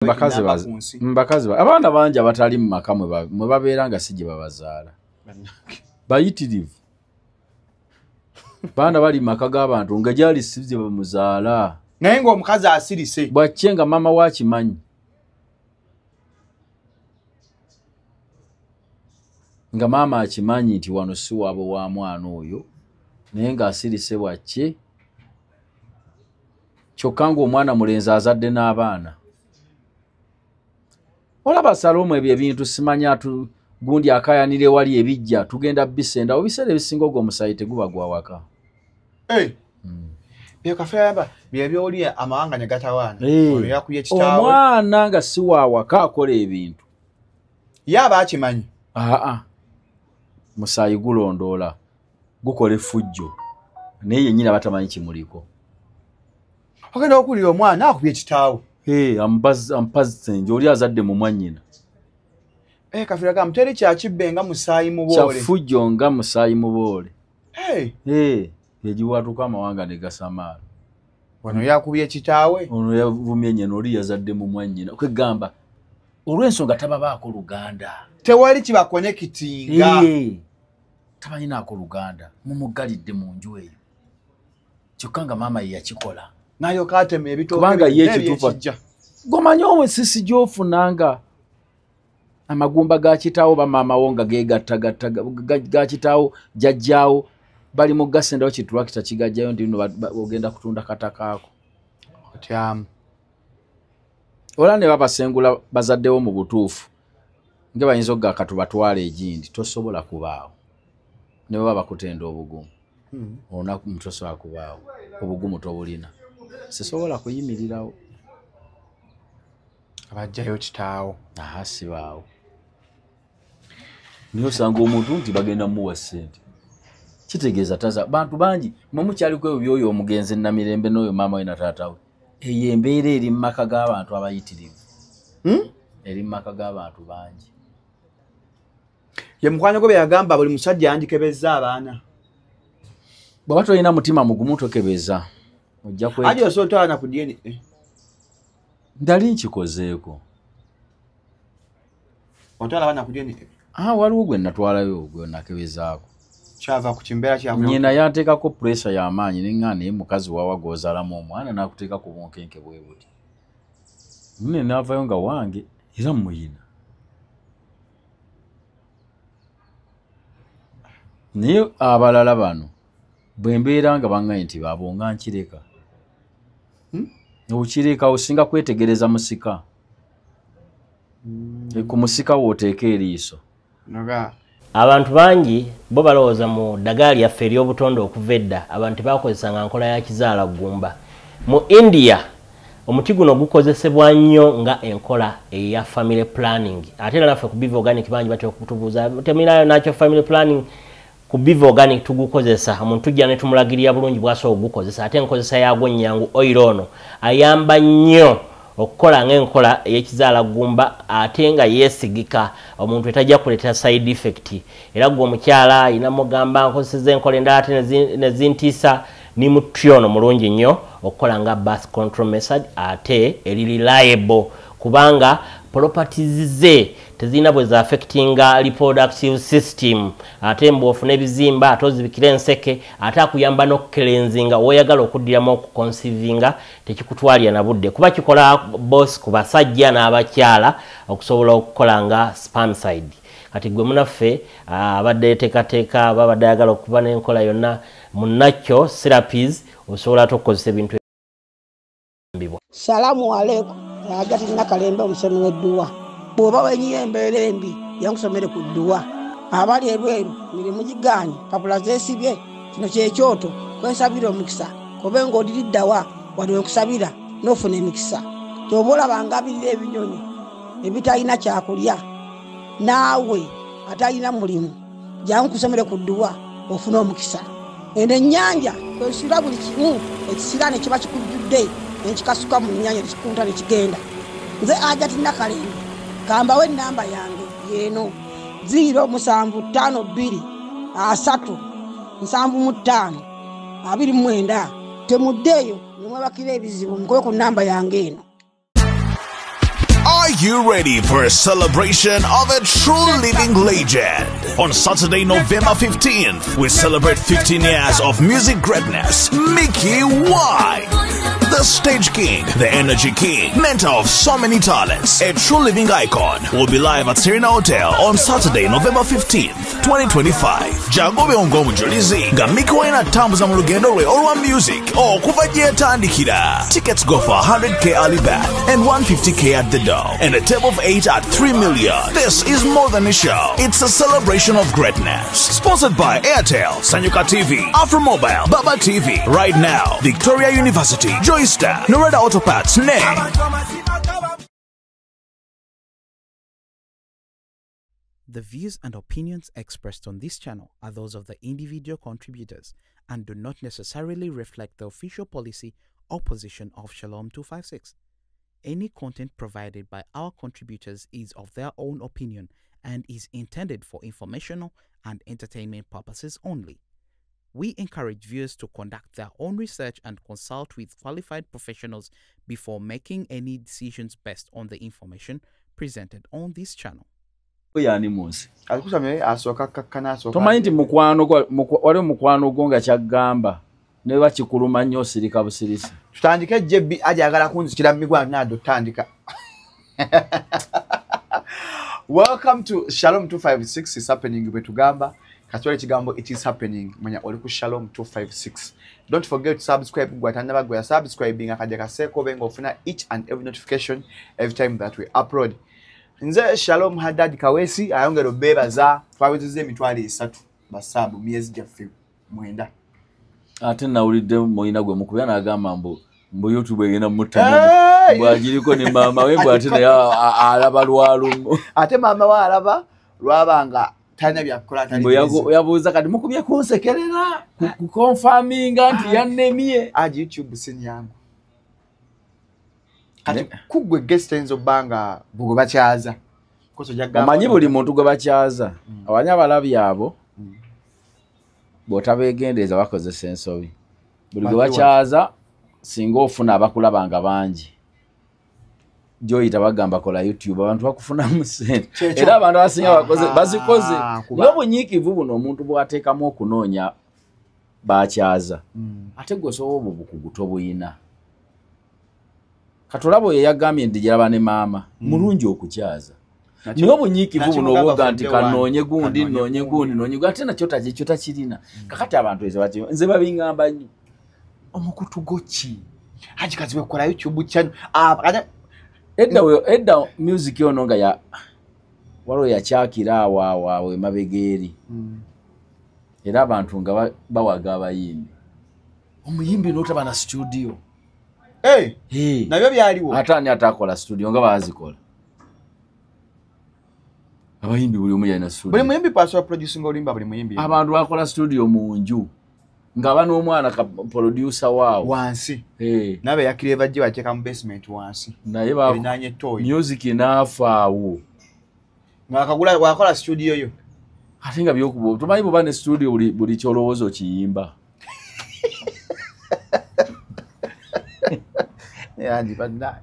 Bakazi abaana bangi abatali mu maka mwe babeera nga si gye babazaala bayitirivu. Baana bali mu maka g'abantu nga gyali si gye bamuzaala, naye ng'omukazi asirise bwakye nga maama wakimanyi nga maama akimanyi nti wano si waabwe wa mwana oyo, naye ng'asirise bwakye kyokka ng'omwana mulenzi azadde n'abaana. Olaba Salomu ebyo ebintu simanya gundi akayanire wali ebijja tugenda bisenda obiseera ebisinga ogwo omusaayi teguba gwa waka. Omwana nga si wa waka akola ebintu yaba akimanyi. Aa, musaayi gulondoola gukola effujjo naye yennyini abatamanyi kimuliko. Ogenda okulira omwana akubye kitaawe. Ampazenje oli azadde mu mwannyina. Kafira gamba teri kyakibbe nga musaayi muboole. Kyafujjo nga musaayi muboole. Egiwatuka amawanga ne gasamaala. Wano yakubye kitaawe. Ono yavumye nnyina, oli yazadde mu mwannyina. Kwegamba olw'ensonga tababaako luganda. Tewali kibakonekitinga. Tabanyinaako luganda, mumuggalidde mu nju eyo. Kyokka nga maama ye yakikola. Nayo katema ebitooke kubanga ye ekituufu. Gomanyi ensisi gy'ofunanga amagumba ga kitaawo bamaamawo nga geegattagatta ga kitaawo jjajjaawo bali mu gasendawo kitulakita kigajjayo nti nno ogenda kutunda katakaako. Otyamu. Olaba ne babasengula bazaddewo mu butuufu nga bayinza okuga katubatwale egindi tosobola kubaawo ne baba bakutenda obugumu. Olunaku tosobola kubaawo obugumu tobulina. Sisobola kuyimirirawo. Abajjayo kitaawo. Aha, sibaawo. Naye osanga omuntu nti bagenda mmuwa ssente. Kitegeeza taza bantu bangi mwe mukyaliko ebyo by'oyo omugenzi Namirembe n'oyo maama we na taata we. Eyo embeera eri mu maka g'abantu abayitirivu. Eri mu maka g'abantu bangi. Ye mukwano gwe bye yagamba buli musajja yandikebezza abaana. Bw'oba tolina mutima mugumu tokebeza. Ojja kwe. Aje osobola otwala ku DNA. Ndali nkikozeeko. Otwala abaana ku DNA? Waliwo gwe natwalayo gwe nakebezaako. Kyava ku kimbeera kya nnyina yanteekako pressure y'amaanyi ne ŋŋaana naye mukazi wawa gw'ozaalamu omwana n'akuteeka ku bunkenke bwe buti. Nne naavayo nga wange era mmuyina. Naye abalala bano bwe mbeera nga baŋŋaanye nti baabo nga nkireka. Okireka osinga kwetegereza musika. Ku musika w'oteeka eriiso. Abantu bangi bo balowooza mu ddagala lyaffe ery'obutonde okuva edda abantu bakozesanga nkola ya kizaala ggumba. Mu India omuti guno gukozesebwa nnyo nga enkola eya family planning. Ate era naffe ku Biva Organic bangi batera okutubuuza temulinayo nakyo family planning. Ku Biva Organic tugukozesa omuntu tujja ne tumulagirira bulungi bw'asobola okugukozesa ate enkozesa yaagwo nnyangu. Oil ono ayamba nnyo okukola ng'enkola ey'ekizaala ggumba ate nga yeesigika omuntu etajja kuleeta side effect. Era gwe omukyala ayina mugamba nkozesezza enkola endala ate ne zintiisa ni muti ono mulungi nnyo okukola nga birth control method ate eri reliable kubanga properties ze tezirina bwe zaaffectinga reproductive system. Ate mbw'ofuna ebizimba ate ozibikira enseke ate akuyamba n'okukelenzinga w'oyagala okuddiramu okuconsivinga tekikutwalira na budde kuba kikola both ku basajja n'abakyala okusobola okukola nga spermicide. Kati gwe munaffe abadde yeteekateeka babadde ayagala okuba n'enkola yonna munnakyo therapies osobola ate okukozesa ebintu ebibwa. Salaamu aleikum. Agati Nakalembe omusomi w'edduwa. Bw'oba wenyiye embeera embi yankusomere ku dduwa. Abali ebweru mirimu gigaanye papula zeesibye kino kyekyoto kwensabira omukisa kobe ng'odiriddawa wano wenkusabira n'ofuna emikisa. Ky'oba olaba ngabirira ebinyonyi ebitalina kyakulya naawe atalina mulimu jangu nkusomere ku dduwa ofune omukisa. Eno ennyanja kwensula buli kimu ekisiraane kiba kikujjudde nekikasuka mu nnyanja nekikunta nekigenda. Nze Hajati Nakalembe kambawe ennamba yange yeeno 0752 3 75 29. Temuddeeyo ne mwebakira ebizibu mukole ku nnamba yange eno. you ready for a celebration of a true living legend? On Saturday, November 15th, we celebrate 15 years of music greatness, Mikie Wine. The stage king, the energy king, mentor of so many talents, a true living icon, will be live at Serena Hotel on Saturday, November 15th, 2025. Jangobe ongomujulizi nga Mikie Wine atambuza mu lugendo lwe olwa music okuva gye yatandikira. Tickets go for 100K early bird and 150K at the door, and a table of 8 at 3 million. This is more than a show. It's a celebration of greatness. Sponsored by Airtel, Sanyuka TV, Afro Mobile, Baba TV, Right Now, Victoria University, Joystar, Noreda Auto Parts, NE. The views and opinions expressed on this channel are those of the individual contributors and do not necessarily reflect the official policy or position of Shalom 256. Any content provided by our contributors is of their own opinion and is intended for informational and entertainment purposes only. We encourage viewers to conduct their own research and consult with qualified professionals before making any decisions based on the information presented on this channel. Yani munsi tomanyi nti mukwano wali mukwano gwo nga kyagamba ne bakikuluma nnyo osirika busirisi. Tutandike JB ajagala kunzikira migwano nado tandika. Welcome to Shalom 256. Is happening bwetugamba katwale kigambo it is happening manya oli ku Shalom 256. Don't forget to subscribe gwatanda bagwe subscribing akajja kaseko benga ofuna each and every notification every time that we upload. Nze Shalom Haddad Kawesi ayongera obebaza twawezezza emitwalo 3 basabu myezi gyaffe 9. Ate nawulidde moyina gwe mukubya n'agamba mbu YouTube egenda mutta bw'agiriko ne maama we mbw ate naye alaba lwalumu. Ate maama we alaba lwabanga talina byakukola tali yabuuza kati mukubye kunsekerera kukonfaminga nti yannemye. Aji YouTube si nnyangu. Kati kugwe guest ayinza obba nga gwe bakyaza. Omanyi buli muntu gwe bakyaza abanya abalabi abo bw'otabeegendereza bakozesa ensobi. Buli gwe bakyaza singa ofuna abakulaba nga bangi gy'oyita bagamba kola YouTube abantu bakufunamu ssente era abantu abasinga bazikoze. Naye obunyiikivu buno omuntu bw'ateekamu okunoonya bakyaza ate gwe osobola obwo bukugu tobuyina. Katolaba oyo yagambye nti giraba ne maama mulungi okukyaza naye obunyiikivu buno obwoga nti kanoonye gundi noonye gundi noonye gundi ate nakyo takyo takirina. Kakati abantu ezo bati nze babiŋŋamba nnyo omukutu gwo ki Haji kazibe kola YouTube channel. Edda music ono nga ya waliwo yakyakira awo awo emabega eri era abantu nga bawaga abayimbi omuyimbi n'otaba na studio. Hey, nabyo byaliwo. Ate ani atakola studio nga baazikola abayimbi buli omu yalina studio. Buli muyimbi pasobola producing oluyimba buli muyimbi. Abantu bakola studio mu nju nga bano omwana ka producer waawo wansi. Nabe yakireva gye bateeka mu basement wansi. Naye ba music n'afa awo. Nga akagula wakola studio yo. Ate nga byokuba tomanyi bw'oba ne studio buli ky'olowooza okiyimba. Yaani banna.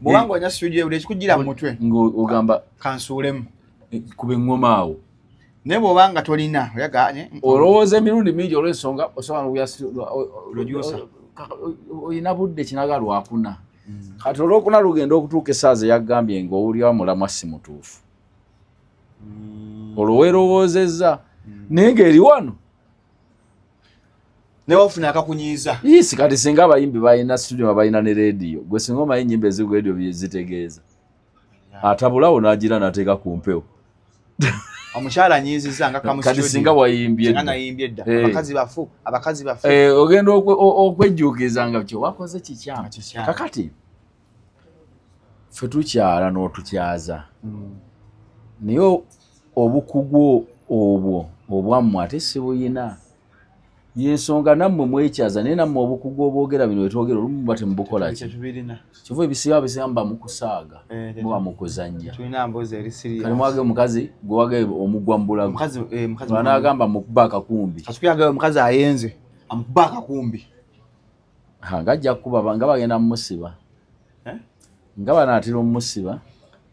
Bw'obanga olina studio buli ekikujjira mu mutwe ng'ogamba kansuulemu kuba eŋŋoma awo. Naye bw'obanga tolina oyaganye olowooza emirundi mingi olw'ensonga osobola producer olina budde kinaga lwakuna. Kati olwokuna lugenda okutuuka essaawa eyagambye ng'owulira mulamwa si mutuufu. Olwo weerowoozezza naye ng'eri wano naye wafuna akakunyiiza. Isi kati singa abayimbi balina studio balina ne radio gwe singa omanyi ennyimba eziri ku radio bye zitegeeza atabulawo n'agira n'ateeka ku mpewo. Omukyala anyiizizza nga kamu kati singa wayimbye dda. Nayimbye dda. Abakazi bafu, abakazi bafu. Ogenda okwejjuukiza nga kyo wakoze kikyamu. Kakati ffe tukyala n'otukyaza naye obukugu obwo obwammwe ate si buyina. Yensonga nammwe mwekyaza naye nammwe obukugu obwogera bino wetwogera olumu muba temubukola ki. Kiva ebisiba bisinga muba mukusaaga muba mukuzannya. Kali mwage omukazi gwe wage omugwa mu bulago. Banaagamba mukuba akakumbi. Omukazi ayenze amukuba akakumbi. Nga ajja kukuba nga bagenda mumusiba. Nga banaatera omumusiba.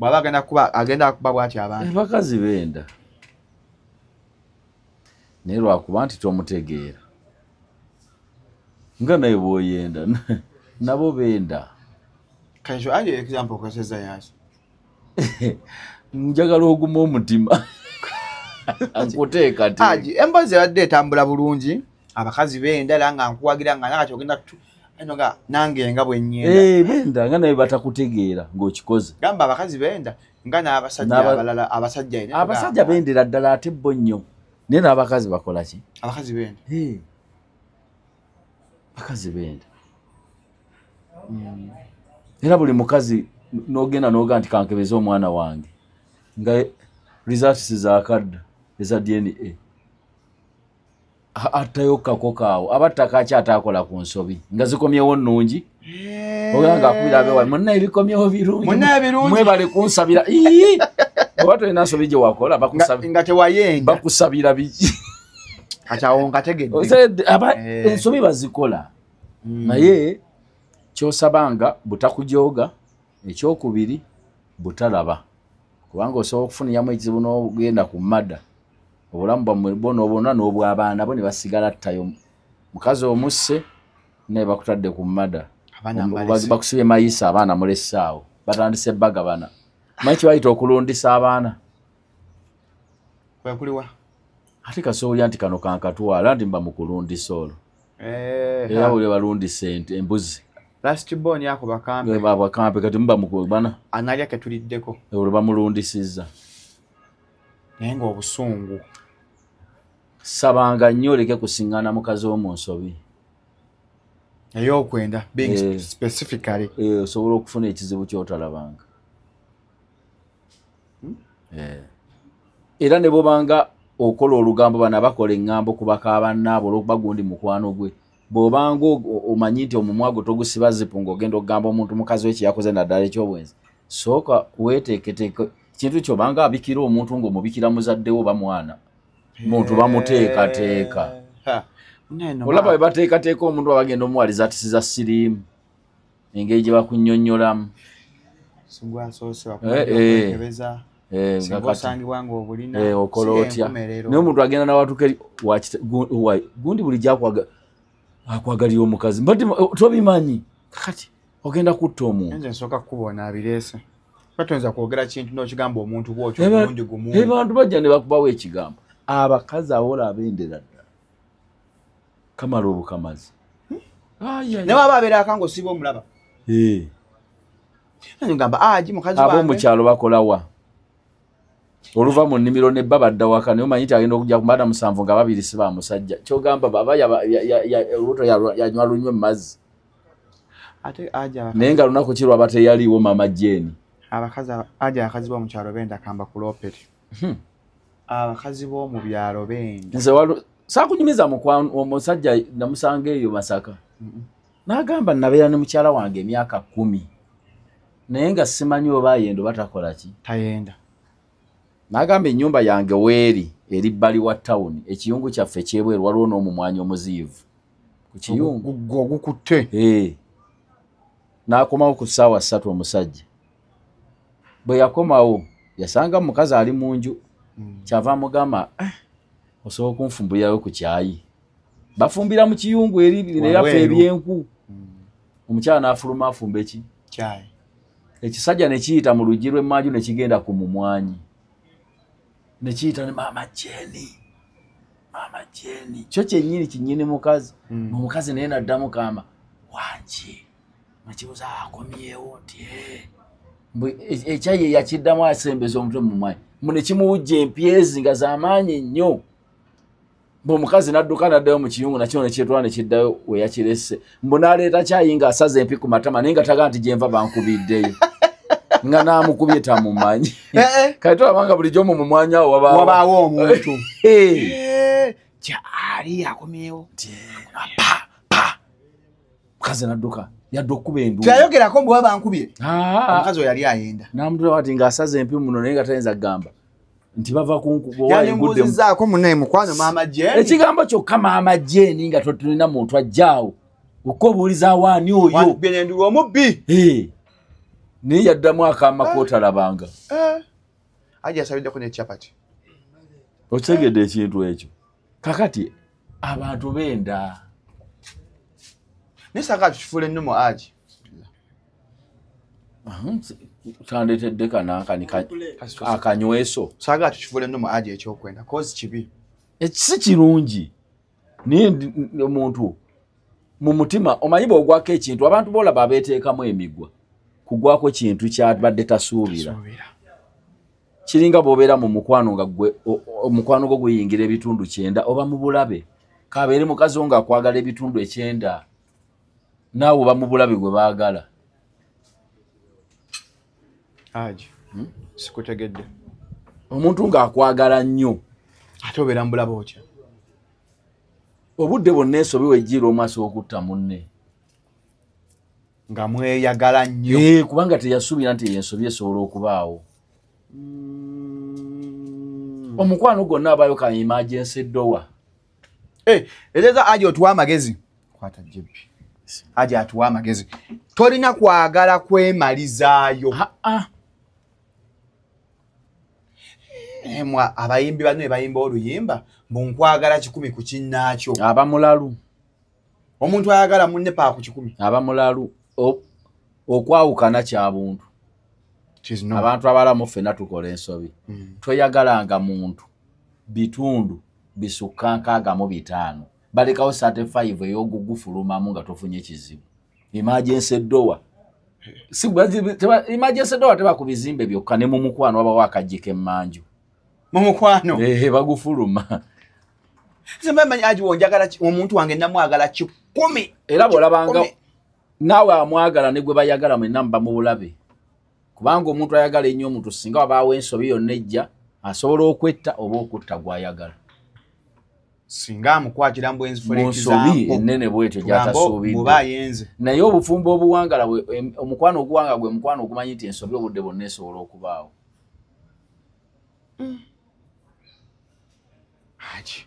Bw'aba agenda kuba agenda kuba bw'ati abantu. Abakazi benda. Naye lwakuba nti tomutegeera. Nga naye bw'oyenda nabo benda. Kanjo aje example kwaseza yasi. Njagala oguma omutima. Ankuteeka te. Aje embozi yadde etambula bulungi. Abakazi benda era nga nkuwagira nga nakati ogenda nga nange nga bwe nnyenda. Benda nga naye batakutegeera ng'okikoze. Gamba abakazi benda nga n'abasajja abalala abasajja ine. Abasajja bendera ddala ate bo nnyo. Naye n'abakazi bakola ki? Abakazi benda. Abakazi benda. Era buli mukazi n'ogenda n'oga nti kankebeze omwana wange. Nga results zaakadda eza DNA. Atayo kakokaawo abattaka akyataakola ku nsobi nga zikomyewo nnungi. Oganga akubira abewa munna ebikomyewo birungi. Munna ebirungi. Mwebale kunsabira. Ii! Oba tolina nsobi gye wakola bakusabira. Nga tewayenda. Bakusabira biki? Kati awo nkategedde. Ensobi bazikola. Naye ky'osabanga butakujooga, ekyokubiri butalaba. Kubanga osobola okufuniramu ekizibu n'ogenda ku mada. Obulamu bwammwe bwona n'obw'abaana bo ne basigala ttayo. Mukazi omusse naye bakutadde ku mada. Bakusibye mayisa abaana mulesse awo. Batandise bagabana. Manyi kye bayita okulundisa abaana? Kwe kuliwa? Ate kasoolya nti kano kankatwala nti mba mu kulundisa olwo. Era buli balundisa ente embuzi. Last born yako bakampe. Bakampe kati mba mu kubana. Analya ketuliddeko. Olwo bamulundisizza. Naye ng'obusungu. Sabanga nnyo oleke kusiŋŋaana mukazi wo mu nsobi. Ey'okwenda being specifically. Osobola okufuna ekizibu ky'otalabanga. Era ne bw'obanga okola olugambo bano abakola eŋŋambo ku baka bannaabwe olw'okuba gundi mukwano gwe. Bw'obanga omanyi nti omumwa gwo togusiba zipu ng'ogenda okugamba omuntu mukazi we kye yakoze naddala eky'obwenzi, sooka weeteeketeeke kintu ky'obanga abikira omuntu ng'omubikira muzadde wo oba mwana. Muntu bamuteekateeka. Olaba bwe bateekateeka omuntu abagenda omuwaliza atisiza siriimu engeri gye bakunnyonnyolamu. Okola otya? Naye omuntu agenda n'awatuka eri gundi bulijjo akwagalira omukazi mbadde tobimanyi kati ogenda kutta omuntu. Nze nsooka kukubona abireese. Toyinza kwogera kintu n'okigamba omuntu bw'otyo omulundi gumu. Abantu bajja ne bakubawo ekigambo. Abakazi awola abendera ddala. Kamala obukamazi. Naye waba abeera akango osiba omulaba. Ngamba aji mukazi wange. Ab'omukyalo bakola wa? Oluva mu nnimiro ne bba badda waka naye omanyi nti agenda okujja ku mbaana 7 nga 2 si ba musajja. Ky'ogamba baba olubuto yanywa lunywe mu mazzi. Naye nga lunaku ki lwaba teyaliiwo Maama Jane. Aji abakazi b'omu kyalo benda kamba kuloopere. Abakazi b'omu byalo benda. Nze saakunyumiza omusajja namusanga eyo Masaka. N'agamba nabeera ne mukyala wange emyaka 10. Naye nga simanyi oba ayenda oba takola ki. Tayenda. N'agamba ennyumba yange weeri eri bbali wa tawuni, ekiyungu kyaffe ekyebweru waliwo n'omumwanyi omuziivu. Ku kiyungu. Ogukutte. N'akomawo ku ssaawa 3 omusajja. Bwe yakomawo yasanga mukazi ali mu nju. Kyava amugamba osobola okunfumbirayo ku kyayi. Bafumbira mu kiyungu eri neyaffe ebyenku. Omukyala n'afuluma afumba eki? Kyayi. Ekisajja ne kiyita mu luggi lw'emmanju ne kigenda ku mumwanyi. Ne kiyita ne Maama Jane. Maama Jane. Kyo kyennyini kinnyini mukazi. Omukazi naye n'addamu kamba wangi. Nakibuuza akomyewo nti ekyayi yakiddamu asembeza omutwe mu mumwanyi. Mbu ne kimuwujja empyezi nga z'amaanyi nnyo. Mbu omukazi n'adduka n'addayo mu kiyungu nakyo ne kyetwala ne kiddayo we yakirese. Mbu n'aleeta kyayi ng'asaza empi ku matama naye nga tagaa nti gye nva bankubiddeyo. Nga n'amukubye tamumanyi. Kale tolabanga bulijjo mu mumwanyi awo wabaawo omuntu. Kyali akomyewo. Pa pa. Mukazi n'adduka yadde okukuba enduulu. Teyayogerako mbu bankubye. Omukazi oyo yali ayenda. N'amutula ati ng'asaza empi muno naye nga tayinza kugamba nti bava ku nkuba. Yanimbuuzizzaako munnaye mukwano Maama Jane. Ekigambo kyokka Maama Jane nga totulina muntu ajjaawo. Okwobuuliza awo ani oyo. Wankubye n'enduulu omubbi. Naye yaddamu akaama k'otalabanga. Aje asabiddeko ne chapati. Okitegedde ekintu ekyo. Kakati abantu benda. Naye saagala tukifuule nnomo aje. Tandeetedde kanankani akanyweso. Saagala tukifuule nnomo aje ekyokwenda kozi kibi. Ekisi kirungi. Naye omuntu mu mutima omanyi bw'ogwako ekintu abantu b'olaba abeeteekamu emigwa kugwako kintu kyabadde tasuubira. Kiringa bw'obeera mu mukwano nga gwe omukwano gwo guyingira ebitundu 90 oba mu bulabe. Kabeere mukazi wo ng'akwagala ebitundu 90 naawe oba mu bulabe gwe baagala. Aje sikutegedde. Omuntu ng'akwagala nnyo ate obeera mu bulabe otya? Obudde bwonna ensobi wejjiira omwaso okutta munne. Nga mweyagala nnyo. Kubanga teyasuubira nti ensobi esobola okubaawo. Omukwano gwonna abaayo ka emergency door. Ereza aje otuwa amagezi. Kwata jebbi. Aje atuwa amagezi. Tolina kwagala kwemalizaayo. Emwa abayimbi bano ebayimba oluyimba mbu nkwagala 100 ku kinnaakyo. Aba mulalu. Omuntu ayagala munne pa ku 100. Aba mulalu. Okwawukana kya buntu. Abantu abalamu ffenna tukola ensobi. Tweyagalanga muntu bitundu bisukka 65. Balekawo 35 ey'ogugufulumamu nga tofunye kizibu. Emergency door. Emergency door teba ku bizimbe byokka ne mu mukwano wabawo akajjiko emmanju. Mu mukwano? Bagufuluma. Nze mmanyi aje wonjagala omuntu wange namwagala 100. Era bw'olabanga naawe amwagala ne gwe bayagala mwenna muba mu bulabe. Kubanga omuntu ayagala ennyo omuntu singa wabaawo ensobi yonna ejja asobola okwetta oba okutta gw'ayagala. Singa amukwatira mbu ensobi ennene bw'etyo gy'atasuubidde. Naye obufumbo obuwangala omukwano oguwanga gwe mukwano ogumanyi nti ensobi obudde bwonna esobola okubaawo. Haji.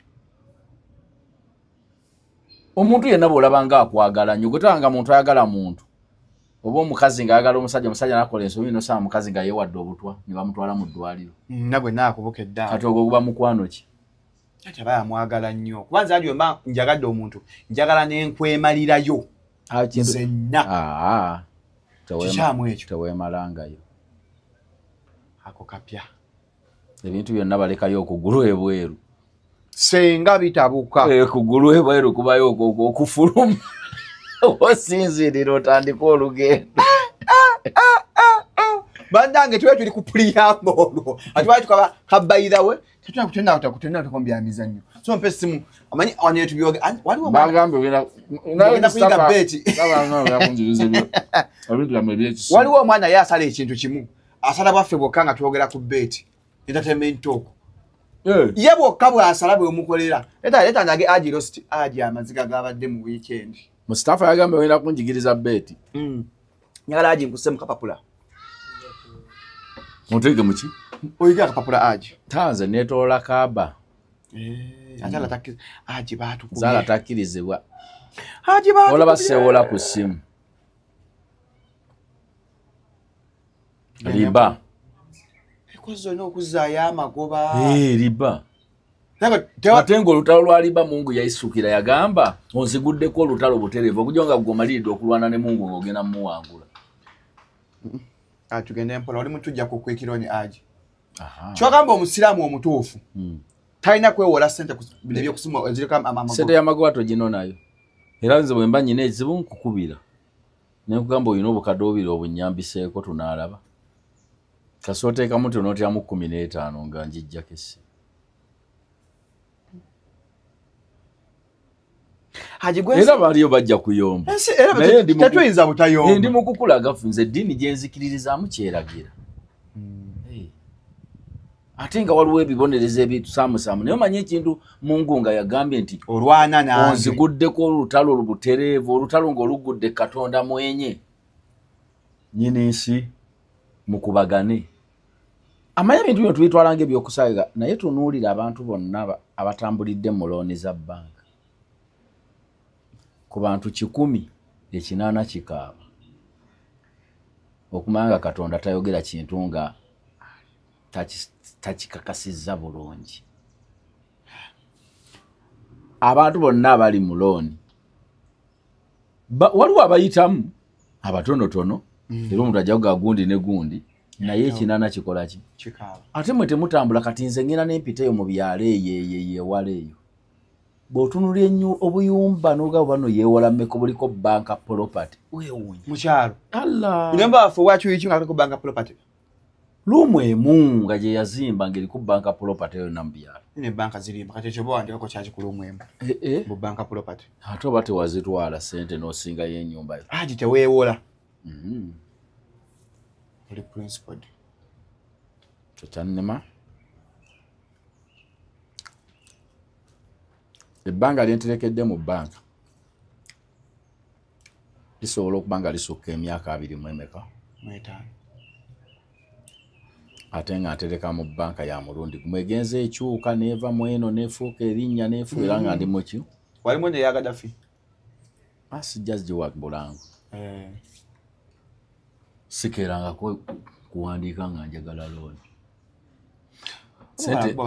Omuntu yenna bw'olaba akwagala nnyo gwe tolabanga muntu ayagala muntu. Oba omukazi ng'ayagala omusajja, omusajja n'akola ensobi n'osanga omukazi nga yeewadde obutwa ne bamutwala mu ddwaliro. Nagwe naakubukedde awo. Kati ogwo guba mukwano ki? Ate aba amwagala nnyo. Kuba nze aje mba njagadde omuntu, njagala n'enkwemalirayo. Nzenna. Kikyamu ekyo. Teweemalangayo. Ako kapya. Ebintu byonna balekayo okugulu ebweru. Senga bitabuka. Okugulu ebweru kubayo okufuluma. Osinzirira otandika olugendo. Bandange tuwe tuli ku preamble olwo. Ate tukaba kabayirawe tetuna tukombya mizannyo. So mpe simu amanyi wano tubyoge waliwo bagambe ogenda kuyiga beti. Waliwo omwana ye asala ekintu kimu. Asala bwaffe bwokka nga twogera ku beti. Entertainment talk. Ye bwokka bw'asala bwe omukolera. Leta nage aji lost aji amaziga gabadde mu weekend. Mustafa yagambye ogenda kunjigiriza beti. Njagala aji nkuse mu kapapula. Muteeke muki? Oyiga akapapula aji. Tanze neetoola Kaaba. Azala takkiriza. Aji baatukubye. Zala takkirizibwa. Aji baatukubye. Olaba seewola ku ssimu. Riba. Ekozi olina okuzzaayo amagoba. Riba. Ate ng'olutalo lwa riba Mungu yayisukira yagamba onziguddeko olutalo butereevu okujja nga gw'omaliridde okulwana ne Mungu ng'ogenda mmuwangula. Tugende mpola oli mutujja ku kwekironi aji. Kyogamba omusiraamu omutuufu talina kwewola ssente bino ebyokusima eziriko amagoba. Ssente y'amagoba toginonayo. Era nze bwe mba nnyina ekizibu nkukubira ne nkugamba olina obukadde obubiri obunnyambiseeko tunaalaba. Kasita oteekamu nti onooteramu 15 nga njijjako essimu. Era baliyo bajja kuyomba. Tetuyinza butayomba. Ndi mu kukulaga nze eddiini gye nzikiririzaamu kyeragira. Ate nga waliwo ebibonerezo ebitusaamusaamu naye omanyi ekintu Mungu nga yagambye nti olwana nange onziguddeko olutalo olubutereevu olutalo ng'olugudde Katonda mwenye nnyini nsi mukubagane. Amanyi ebintu bino tubitwala ng'ebyokusaaga naye tunuulira abantu bonna abatambulidde mu looni za bbanka. Ku bantu 100 8 kikaaba. Okumanga Katonda tayogera kintu nga takikakasizza bulungi. Abantu bonna abali mu looni waliwo abayitamu abatonotono, era omuntu ajja kuga gundi ne gundi, naye ekinana kikola ki? Ate mwe temutambula. Kati nze ngenda n'empita eyo mu byalo eyo ewala eyo, bw'otunula ennyo obuyumba n'ogaba bano yeewola mmeka buliko banka property, weewuunya. Mu kyalo. Allah. Nyumba waffe wakiwiki nga kuliko banka property. Lumu emu nga gye yazimba ng'eriko banka property yonna mu byalo. Ne banka zirimba kati ekyo bw'owandikako kyaki ku lumu emu? Mu banka property. Ate oba tewazitwala ssente n'osingayo ennyumba yo. Haji teweewola. Oli principled. Kyannema. Ebbanga lye nterekedde mu bbanka lisobola okuba nga lisukka emyaka 25. Ate nga ntereka mu bbanka ya mulundi gumu, egenze ekyuka n'eva mu eno n'efuuka erinnya n'efuuka era nga ndi mu ki? Walimu ne ya Gaddafi. Sijja zigiwa bulango. Sikeeranga kuwandiika nga njagala looni.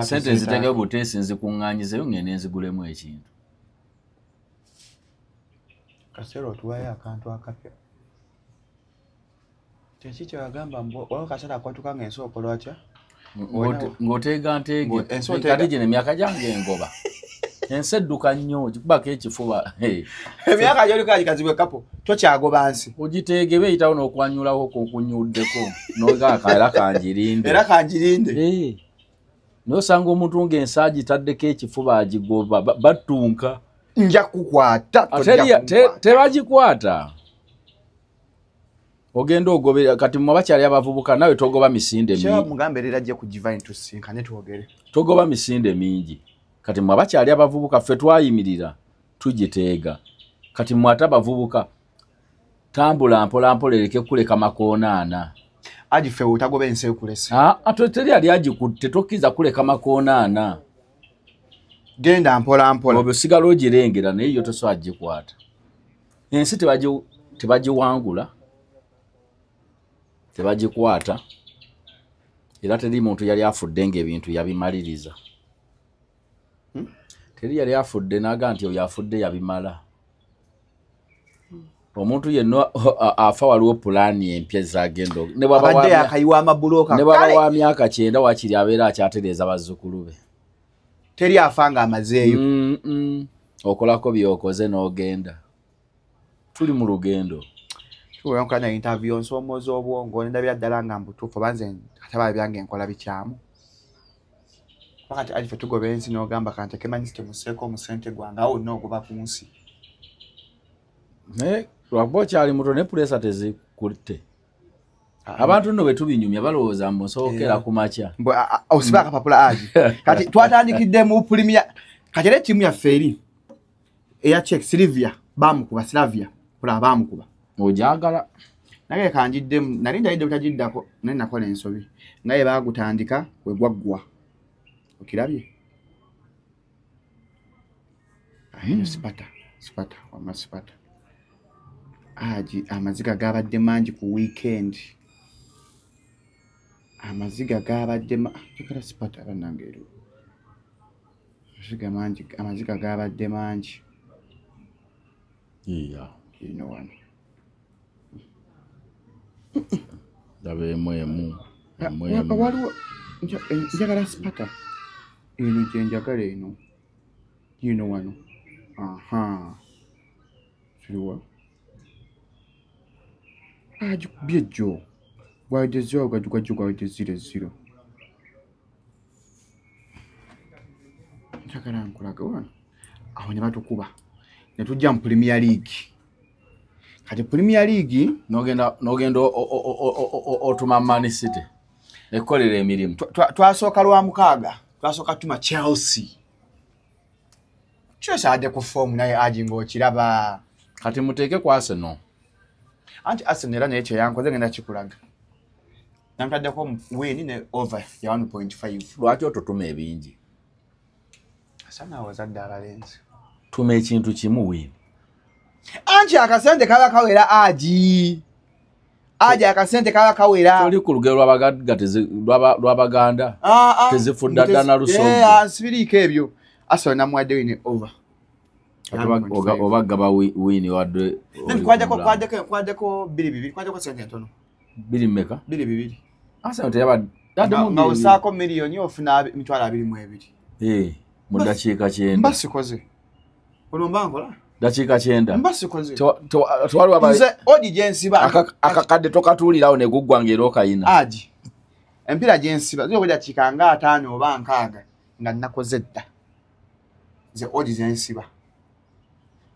Sente nzitege buteesi nzikuŋŋaanyizeeyo ngende nzigulemu ekintu. Kaseera otuwayo akantu akapya. Kyeki kye wagamba waliwo kaseera akwatuka ng'ensi okola atya? Ng'oteega nteege. Kati gino emyaka gyange engoba. Ensi edduka nnyo, ogikubako ekifuba. Emyaka gy'oliko agikazibwe kapo, tokyagoba nsi. Ogiteege beeyitawo n'okwanyulako k'okunyuddeko. N'ogaaka era kanjirinde. Era kanjirinde. N'osanga omuntu ng'ensi agitaddeko ekifuba agigoba, battunka. Nja kukwata. Tebagikwata. Ogenda ogobera kati mmwe abakyali abavubuka nawe togoba misinde mingi. Kya mugambe era ajje ku Divine tusinkane twogere. Togoba misinde mingi. Kati mmwe abakyali abavubuka ffe twayimirira tugiteega. Kati mmwe ate abavubuka tambula mpola mpola ereke kuleka makoona ana. Aji ffe otagoba ensi ekulese. Ate teri yali agikutte, tokkiriza kuleka makoona ana. Genda mpola mpola. Oba osigala ogirengera naye yo tosobola gikwata. Ensi tebagiwangula. Tebagikwata. Era teri muntu yali afudde ng'ebintu yabimaliriza. Teri yali afudde n'aga nti oyo afudde yabimala. Omuntu yenna afa waliwo pulaani empya zagenda. Ne bw'aba wa myaka 90 waakiri abeera akyatereeza bazzukulu be. Teri afa ng'amazeeyo. Okolako by'okoze n'ogenda. Tuli mu lugendo. Tuwe na interview nsomooza obwongo ndabira ddala nga mbutuufu oba nze kataba byange nkola bikyamu. Wakati alife tugoba ensi n'ogamba kanteke manyi temuseeko omusente gwange awo n'ogoba ku nsi. Naye lwakuba okyali muto ne puleesa tezikutte. Abantu nno bwe tubinyumya balowooza mbu nsookera ku makya. Osiba akapapula aji. Kati twatandikidde mu Premier kati era ettiimu yaffe eri eya Czech Sylvia baamukuba Slavia pula baamukuba. Ojagala. Naye kanjiddemu nali ndalidde butagiddako naye nakola ensobi. Naye baagutandika we gwaggwa. Okirabye? Sipata, sipata, wamma sipata. Aji amaziga gabadde mangi ku weekend. Amaziga gabadde njagala sipata bannange ero. Amaziga mangi, amaziga gabadde mangi. Yeah. You know wano. Ndaba emu emu. Waliwo njagala sipata. Eno gye njagala eno. Yino wano. Aha. Kiriwa. Agikubye ejjo. Gwawedde 0 gwajjo gwawedde 0-0. Njagala nkulage wano. Awo ne batukuba. Ne tujja mu Premier League. Kati Premier League n'ogenda otuma Man City ekkolera emirimu. Twasooka lwa mukaaga. Twasooka tuma Chelsea. Chelsea adde ku form naye aji ng'okiraba. Kati muteeke ku Arsenal. Anti Arsenal era naye kye yankoze ngenda kikulaga. Namutaddeko win ne over ya 1.5. Lwaki ototuma ebingi? Asana awazadde abalenzi. Tuma ekintu kimu win. Anti akasente kaba kawera aji. Aja akasente kaba kawera. Toli ku lugero lw'abagagga lw'Abaganda. Tezifudda dda na lusogo. Sibiriiko ebyo. Arsenal namuwadde win over. Oba gaba win wadde. Kwaddeko 2-2, kwaddeko sente ntono. 2 mmeka? 2-2. Arsenal teyabadde nga osaako miliyoni ofuna 22,000. Mu ddakiika 90. Mba sikoze. Olwo mba nkola? Dakiika 90. Mba sikoze. Twaliwo nze odi gye nsiba. Akakadde tokatuulirawo ne guggwa ng'era okayina. Aji. Empiira gye nsiba ziri dakiika nga 5 oba 6 nga nnakoze dda. Nze odi ze nsiba.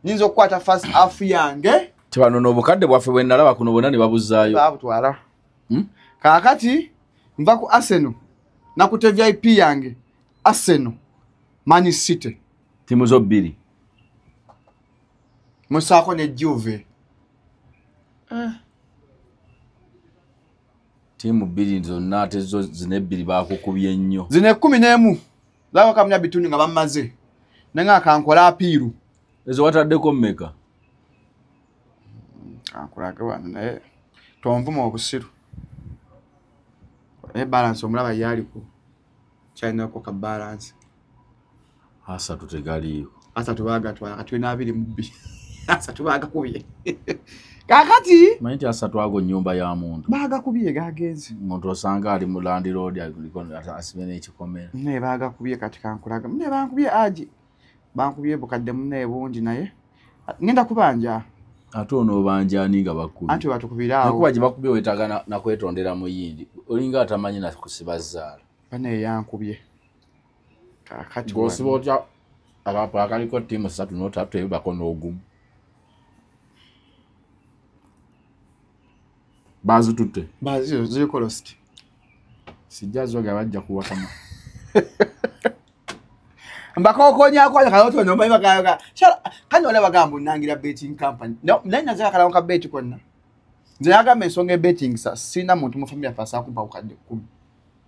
Nnyinza okukwata first half yange. Tebano n'obukadde bwaffe bwe nalaba kuno bwonna ne babuzaayo. Babutwala. Kaakati nva ku Arsenal nakutte VIP yange Arsenal Man City. Ttiimu zo bbiri. Musaako ne Juve. Ttiimu bbiri zonna ate zo zino ebbiri baakukubye nnyo. Zino 11 zaabaka kamya bitundu nga bammaze. Naye nga kankola apiiru. Ezo wataddeko mmeka? Kankulage wano naye tonvuma obusiru. Naye balance omulaba yaliko. Kyalinako ka balance. 3 tegaliiko. 3 baagatwala kati tulina 22. 3 baagakubye. Kaakati manyi nti 3 ago nnyumba ya muntu. Baagakubye gagenze. Omuntu osanga ali mu landlord aliko asibye n'ekikomera. Naye baagakubye kati kankulaga. Naye bankubye aji. Bankubye bukadde munnaye bungi naye ngenda kubanja. Ate onoobanja ani nga bakubye? Anti batukubira awo. Nakuba gye bakubye weetaaga nakwetondera muyindi. Olinga atamanyi na kusiba zzaala. Bannaye yankubye. Kaakati gw'osiba otya akapo akaliko ttiimu 3 n'otatebako n'ogumu. Bazitutte. Ziriko lost. Sijja zoga bajja kuwakama. Mbakokonyako akaloto no mbaye kano wala bagamba nnangira betting company. No, naye naza akalawo ka bet konna. Nze yagamba ensonga betting sa sina muntu mu family afasa kumpa ukadde 10.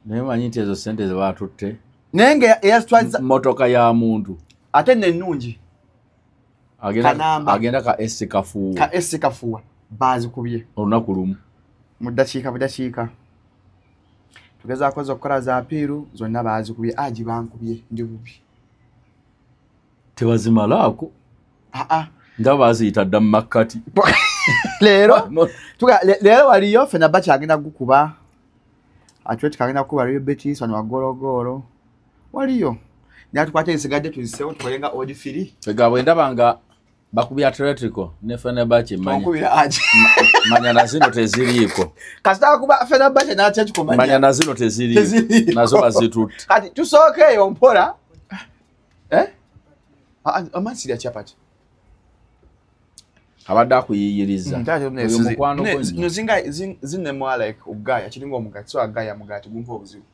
Naye manyi nti ezo ssente ze baatutte. Naye nga eyazitwaza mmotoka ya muntu. Ate nnennungi. Agenda ka S Kafuwa. Ka S Kafuwa baazikubye. Olunaku lumu. Mu ddakiika budakiika. Tugezaako okukola za apiiru zonna baazikubye. Aji bankubye ndi bubi. Tebazimalaako. Ndaba baaziyita dda mu makkati. Leero leero waliyo Fenerbahce agenda kukuba. Atletico agenda kukuba Real Betis wano wagologolo. Waliyo. Naye tukwate ezisigadde tuziseewo tukole nga odd 3. Ega bwe ndaba nga bakubye Atletico ne Fenerbahce manya. Tonkubira aji. Manya na zino teziriiko. Kasita kuba Fenerbahce ne Atletico manya. Manya na zino teziriiko. Nazo bazitutte. Kati tusooke eyo mpola. Amansirya chapati. Abadde akuyiyiriza. Oyo mukwano gwo nnyo. Zinga zinnemwa like ogaya kiringa omugaati so agaya mugaati gumpa obuzibu.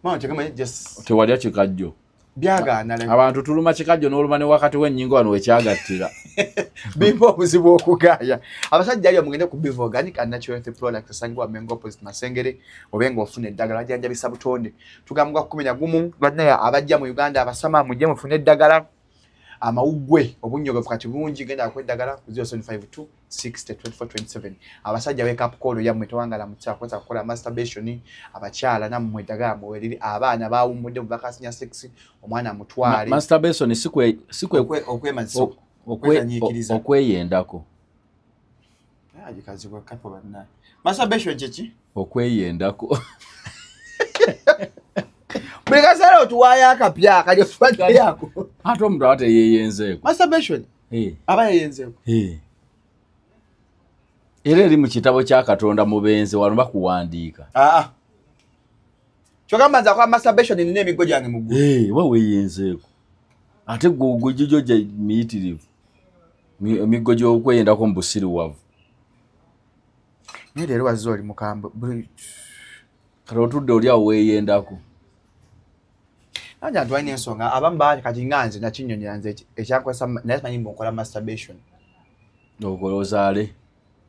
Mama tegemanyi just tewalya kikajjo. Byagaana like abantu tuluma kikajjo n'oluma ne wakati w'ennyingo wano wekyagattira. Bimpa obuzibu okugaya. Abasajja ali omugende ku Bivo Organic and Natural Health Products asangibwa Mengo opposite Masengere obenga ofuna eddagala bajjanjabisa butonde. Tugambwa 11 bannaye abajja mu Uganda abasama mujje mufune eddagala. Amawuggwe obunnyogovu kati bungi genda akweddagala ku 0752 60 24 27. Abasajja wake up call yammwe tewangala mukyakozesa kukola masturbation, abakyala nammwe eddagala muweriri, abaana bawummudde mu bakasinya 6 omwana mutwale. Masturbation sikwe okweyendako. Agikazibwa kapo banna. Masturbation kiki? Okweyendako. Buli kaseera otuwaayo akapya akali otuwaddeyo. Ate omuntu aba teyeeyenzeeko. Masturbation? Aba yeeyenzeeko. Era eri mu kitabo kya Katonda mubenzi wano bakuwandiika. Kyogamba nze akola masturbation nina emiggo gyange mu ggulu. Oba weeyenzeeko. Ate gwe gigyo gye miyitirivu. Emiggo gy'okweyendako mu busiriwavu. Naye leero wazze oli mukambwe. Kati otudde oli awo weeyendako. Nanja ntwalina ensonga abamu baali kati nga nze nakinnyonnyola nze ekyankozesa naye simanyi mbu nkola masturbation. Okola ozaale?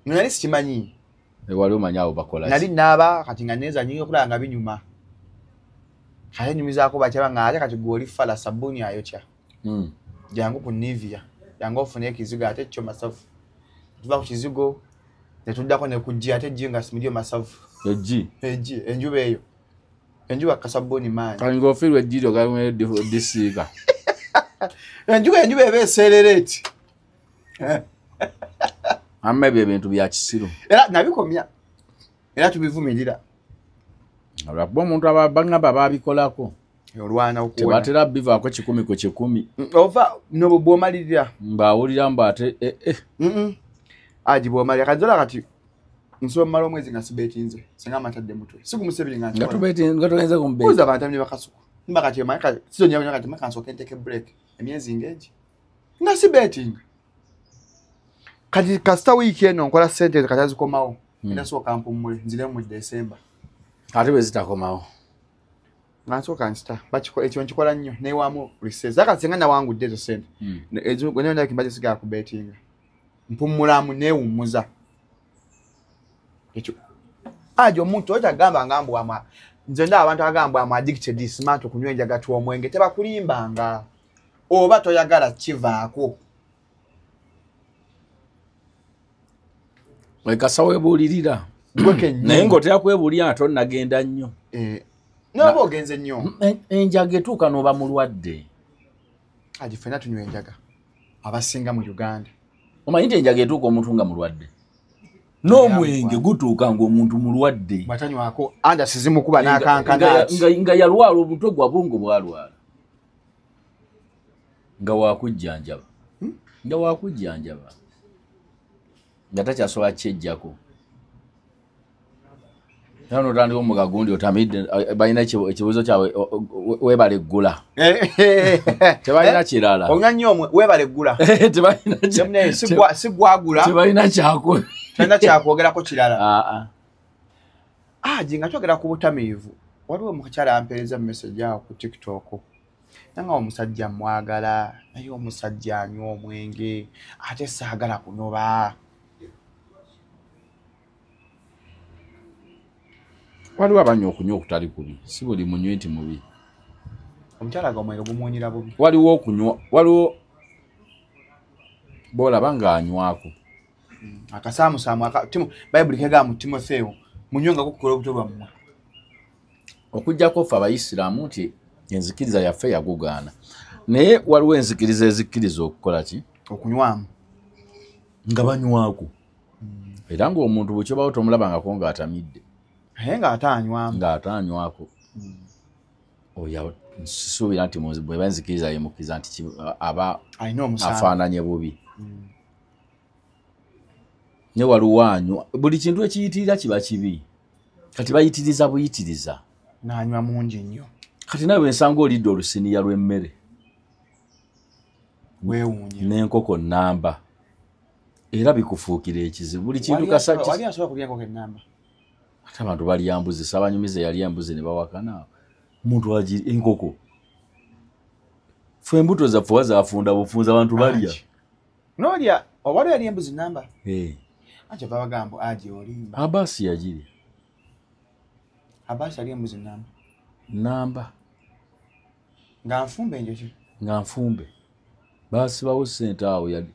Nali sikimanyi. Wali omanyi abo bakola ki? Nali naaba kati nga neezanyiga okulaba nga binyuma. Kale nyumizaako bakyala nga ate kati gwe oli fala sabbuuni ayokya. Jangu ku Nivea, jangu ofune ekizigo ate kyo masafu. Tuva ku kizigo Netuddako ne ku G, ate G nga simulio masavu. G. G, enjuba eyo. Enjuba kasabuni maanyi. Kali ng'ofiirwa eggi lyo galimwe disiika. Enjuba eba eseerera eti. Amma ebyo ebintu bya kisiru. Era nabikomya. Era tubivumirira. Olwakuba omuntu abagamba baabikolako. Olwana okuwona. Tebatera bivaako 100 ku 100. Ova nobo bw'omalirira. Mbawulira mbu ate Aji bw'omalira kazola kati nsobola mmala omwezi nga sibeetinze singa amatadde mutwe. Sigumusebiri nga Nga tubeetinze nga toyinza kumubeeta. Buuza abantu ne bakasuku. Mba kati omanyi kati sizonnya kati maka nsooke nteeke break emyezi ng'egi. Nga sibeetinga. Kati kasita wiiki eno nkola ssente kati azikomawo. Era sooka mpummule nziremu mu December. Ate bwe zitakomawo. Nga nsooka nsita ekyo nkikola nnyo neewaamu recess. Kati singa nawangudde ezo ssente. Ezo gwe mba sigala kubeetinga. Mpummulamu neewummuza. Ekyo ajo omuntu otagamba nga mbu ama nze ndaba abantu agamba am addicted smart okunywa enjaga omwenge tebakulimbanga oba toyagala kivaako. Wekasa weebuulirira. Naye ng'otera kwebuulira nga tonnagenda nnyo. N'oba ogenze nnyo. Enjaga etuuka n'oba mulwadde. Aji ffenna tunywa enjaga abasinga mu Uganda. Omanyi nti enjaga etuuka omuntu nga mulwadde. N'omwenge gutuuka ng'omuntu mulwadde. Bwatanywako anda sizimukuba n'akankana. Nga yalwala omutwe gwa bwongo bwalwala. Nga wakujjanjaba. Nga wakujjanjaba. Nga takyasobola kyejjako. Era n'otandika omugagundi otamidde balina ekibuuzo kyabwe weebale ggula. Tebalina kirala. Onywa nnyo weebale ggula. Tebalina sigwagula. Tebalina kyako. Tolina kyakwogerako kirala. Aji nga twogera ku butamiivu waliwo omukyala ampeereza message awo ku TikTok. Nanga omusajja mwagala naye omusajja anywa omwenge ate saagala kunoba. Waliwo abanywa okunywa okutali kubi, si buli munywi nti mubi. Omukyala ga omwenge gumuwunyira bubi. Waliwo okunywa, waliwo bw'olaba ng'anywako. Akasaamusaamu Bayibuli kegamba mu Timotheo munywe nga kukola obuto bwammwe. Okuggyako ffe Abayisiraamu nti enzikiriza yaffe yagugaana. Naye waliwo enzikiriza ezikkiriza okukola ki? Okunywamu. Nga banywako. Era ng'omuntu bwe kyobawo tomulabangako ng'atamidde. Naye ng'ate anywamu. Ng'ate anywako. Oyo sisuubira nti bw'eba enzikiriza yemukkiriza nti aba afaananye bubi. Ne waliwo anywa buli kintu ekiyitirira kiba kibi. Kati bayitiriza buyitiriza. N'anywa mungi nnyo. Kati nawe ensanga olidde olusiniya lw'emmere. Weewuunye. N'enkoko nnamba. Era bikufuukira ekizibu. Buli kintu kasa. Wali asobola kulya enkoko ennamba? Ate abantu balya mbuzi, Ssaabanyumiza yalya embuzi ne bawakana. Omuntu agi enkoko. Ffe embuto zaffe wazaafunda bufunza abantu balya. N'olya oba yalya embuzi nnamba? Anti babagamba aji olimba. Abasi yagirya. Abasi yalya embuzi nnamba. Nnamba. Nga nfumbe enjoki? Nga nfumbe. Baasibawo ssente awo yali.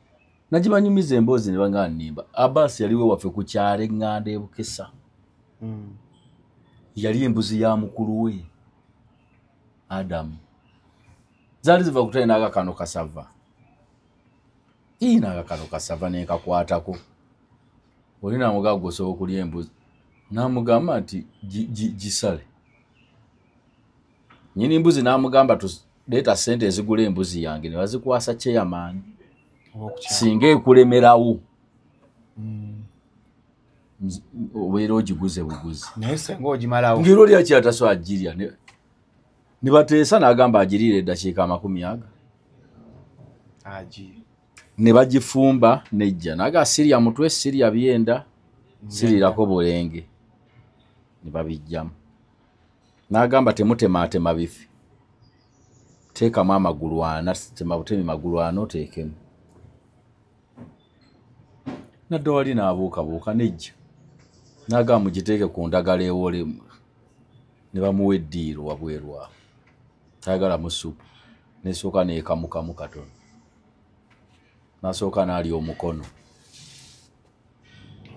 Nagibanyumiza emboozi ne banga nnimba. Abasi yaliwo waffe ku kyalo eŋŋanda e Bukesa. Yali embuzi ya mukulu we Adamu. Zaali ziva kutale n'akakano kasava. N'akakano kasava ne nkakwatako. Oli n'amugamba gwe osobola okulya embuzi. N'amugamba nti gisale. Nnyini mbuzi n'amugamba leeta ssente ezigula embuzi yange ne bazikwasa chairman. Singa ekulemerawo. Obeera ogiguze buguzi. Naye singa ogimalawo. Ng'era oli akyataso agirya. Ne bateesa n'agamba agiriire eddakiika 20. Agi. Ne bagifumba nejja. N'agamba sirya mutwe, sirya byenda, sirirako bulenge. Ne babijjamu. N'agamba temutemaatema bifi. Teekamu amagulu ana, tema butemi magulu ana oteekemu. Nadda wali n'abuukabuuka nejja. N'agamba mugiteeke ku ndagala ewole. Ne bamuwa eddiiro wabweru awo. Tayagala mu ssupu. N'esooka n'ekamukamu katono. N'asooka n'alya omukono.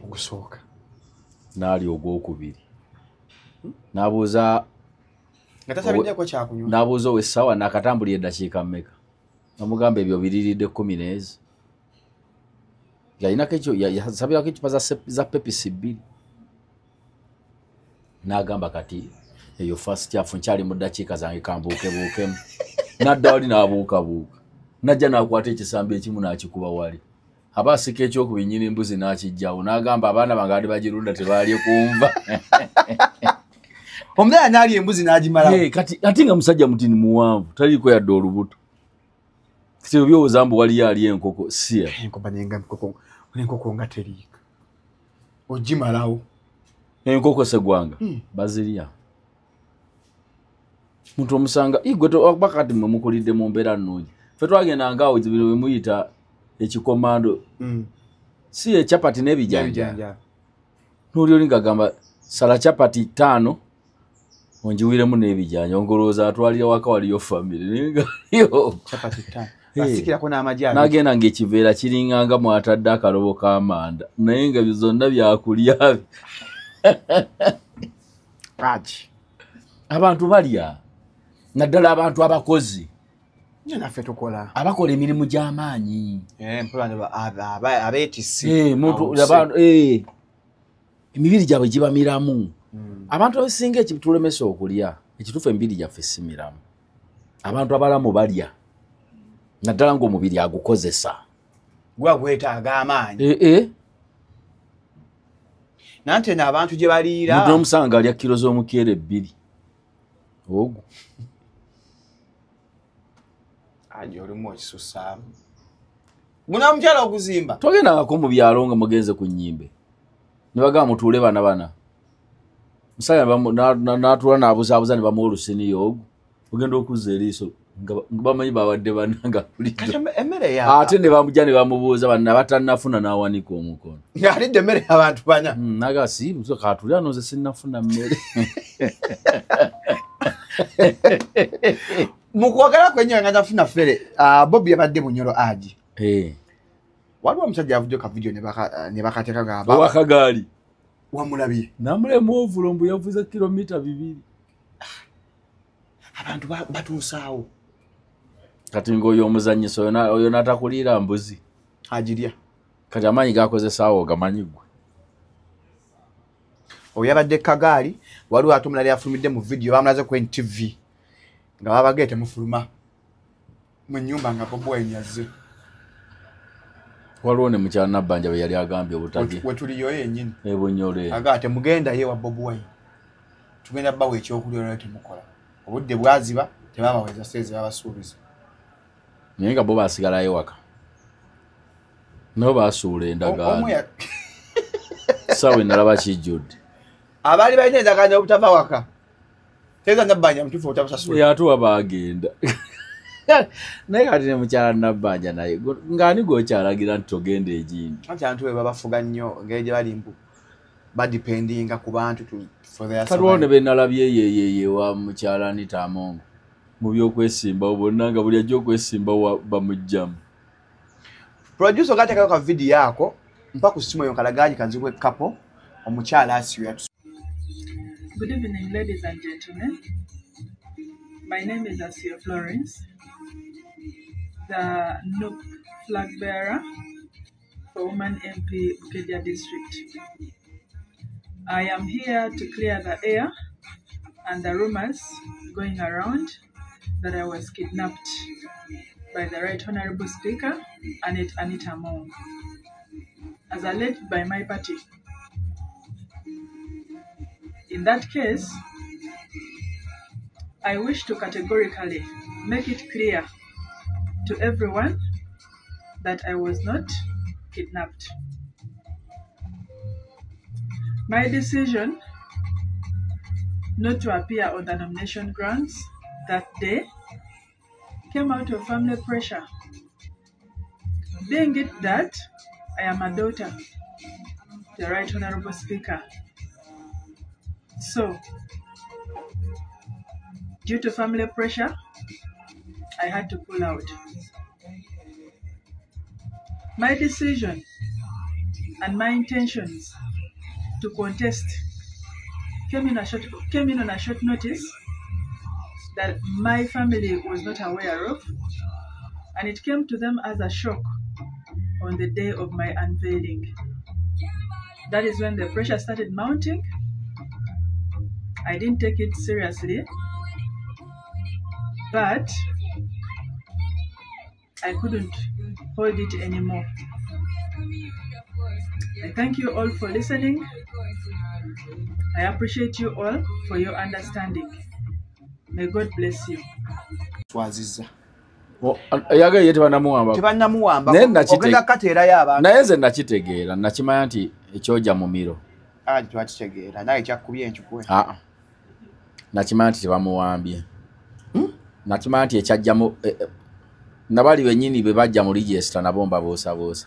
Ogusooka n'alya ogwokubiri n'abuuza nga tasabiddeko kyakunywa, n'abuuza ow'essaawa n'akatambulira eddakiika mmeka, namugamba ebyo biriridde 10 n'ezi. Yalinako ekyo, yasabirako ecupa za Pepsi 2, n'agamba kati eyo first half, nkyali mu ddakiika zange, kambuukebuukemu. N'adda wali n'abuukabuuka, najja n'akwata ekisambi ekimu n'akikuba wali, aba asika ekyokubi nnyini mbuzi n'akijjawo, n'agamba abaana bange ali bagirunda tebaalye kunva. Omudaala n'alya embuzi n'agimalawo. Hey, kati ate nga musajja mutini muwanvu, taliiko yadde olubuto. Kati obyowooza mbu waliyo ali enkoko siya. Enkoba nenga enkoko, enkoko nga teriika ogimalawo. Enkoko segwanga bazirya. Muntu omusanga igwe okuba kati mwe mukulidde mu mbeera nnungi, ffe twagendanga awo bino bwe muyita ekikomando, si ecapati n'ebijanja. Ebijanja. Noli oli ngagamba sala capati 5 onjiwiremu n'ebijanja, ngolowooza atwalira waka waliyo famire, naye nga yo Capati 5. Hey. Basikirako n'amagi abiri. N'agenda ng'ekiveera kiringanga mwatadde akalobo k'amanda, naye nga zonna byakulya. Agi. Abantu balya, naddala abantu abakozi. Nye naffe tukola. Abakola emirimu gy'amaanyi. Eh, mpola ne abeetisi. Eh, muntu Awuse. abantu emibiri gyabwe giba miramu. Abantu abasinga ekitulemesa okulya, ekituufu emibiri gyaffe si miramu. Abantu abalamu balya, naddala ng'omubiri agukozesa. Gwa gwetaaga amaanyi. Eh, eh. Nante eno abantu gye baliira. Muntu n'omusanga alya kiro z'omukeere 2 ogwo. Aji olimu okisusaamu. Guno omukyala oguzimba. Togendangako mu byalo nga mugenze ku nnyimbe ne bagamba mutuule bana bana, musajja n'atuula n'abuzaabuza ne bamuwa olusiniya ogwo, ogenda okuzza eriiso nga bamanyi babadde bana nga Kati bulijjo. Emmere ya Ate ne bamujja ne bamubuuza banna batannafuna, n'awanika omukono. Ng'alidde emmere y'abantu bana. Naga si katuli ano, nze sinnafuna mmere. Mu kwogera kwe nnyo nga tafuna ffere, ah, Bobi yabadde Bunyoro agi. Eh, Waliwo omusajja avuddeyo ka vidiyo ne bakateeka nga owakagaali. Wamulabye? Namulema ovulo mbu yavuze kilomita 2. Abantu batuusaawo. Kati ng'oyo omuzanyisa oyo oyo n'atakuliira mbuzi. Agirya. Kati amaanyi gakozesaawo ogamanyi gwe? Oyo yabadde kagaali, waliwo ate omulala yafulumidde mu vidiyo bamulaze ku NTV nga babagee temufuluma mu nnyumba nga Bobi Wine yazze. Waliwo ne mukyala Nabbanja bwe yali agambye obutagi. Wetuliyo yennyini. Ebunyolo eyo. Aga temugendayo ewa Bobi Wine, tugenda bawa ekyokulya olwo temukola, obudde bwaziba tebabaweza seezi babasuubiza. Naye nga bo basigalayo waka, nabo basuula Omu endagaano. Saawa enalaba kijjudde. Abaali balina endagaano obutava waka teeza Nabbanja mutuufu obutabasasula. Ate baagenda naye kati ne mukyala Nabbanja naye ng'ani gwokyalagira nti togenda egindi? Anti abantu be babafuga nnyo engeri gye bali mbu badipendinga ku bantu for their Kaliwo ne survival. benalabye yeyeye wa mukyala Anita Among mu byokwesimbawo bonna nga buli ajja okwesimbawo bamugjamu. Producer gateekayo ka vidiyo ako mpa ku ssimu eyo nkalagaanyi kanzibwe kapo omukyala Asiyo yatu. Good evening, ladies and gentlemen. My name is Asia Florence, the NUP flag bearer for Woman MP Bukedea District. I am here to clear the air and the rumors going around that I was kidnapped by the Right Honorable Speaker, Annet Anita Among, as alleged by my party. In that case, I wish to categorically make it clear to everyone that I was not kidnapped. My decision not to appear on the nomination grounds that day came out of family pressure, being it that I am a daughter, the Right Honorable Speaker. So, due to family pressure, I had to pull out. My decision and my intentions to contest came in on a short notice that my family was not aware of, and it came to them as a shock on the day of my unveiling. That is when the pressure started mounting. I didn't take it seriously, but I couldn't hold it anymore. I thank you all for listening. I appreciate you all for your understanding. May God bless you. Twaziza. Yaga ye tebanamuwamba. Tebanamuwamba. Ogenda kateerayo abantu. Naye nze nakitegeera, nakimanya nti ekyoja mumiro. Ah, twakitegeera. Naye kyakubye enkikwe. Ah. Nakimanya nti tebamuwambye. Nakimanya nti ekyajja mu nabali bennyini be bajja mu register nabo mbabuusabuusa.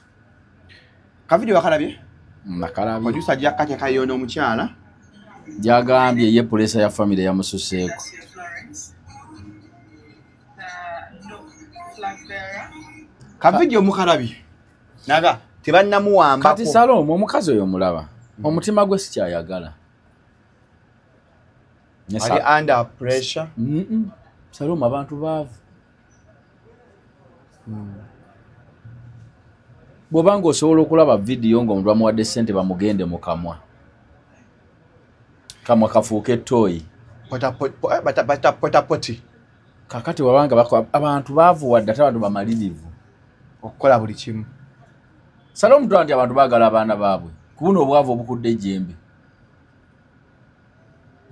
Kavidiyo wakalabye? Nakalabye. Producer ajja kateekayo n'omukyala. Gyagambye ye pulesa ya family yamususeeko. Kavidiyo mukalabye. Naga tebannamuwambako. Kati Salomo omukazi oyo mulaba. Omutima gwe sikyayagala. Ali under pressure. Salomo abantu baavu. Bw'obanga osobola okulaba vidiyo ng'omuntu bamuwadde ssente bamugende mu kamwa. Kamwa kafuuke ettooyi. Potapoti. Kakati wabanga abantu baavuwadde ate abantu bamalirivu. Okukola buli kimu. Salomo twa nti abantu baagala abaana baabwe. Kubuno obwavu obukudde ejjembe.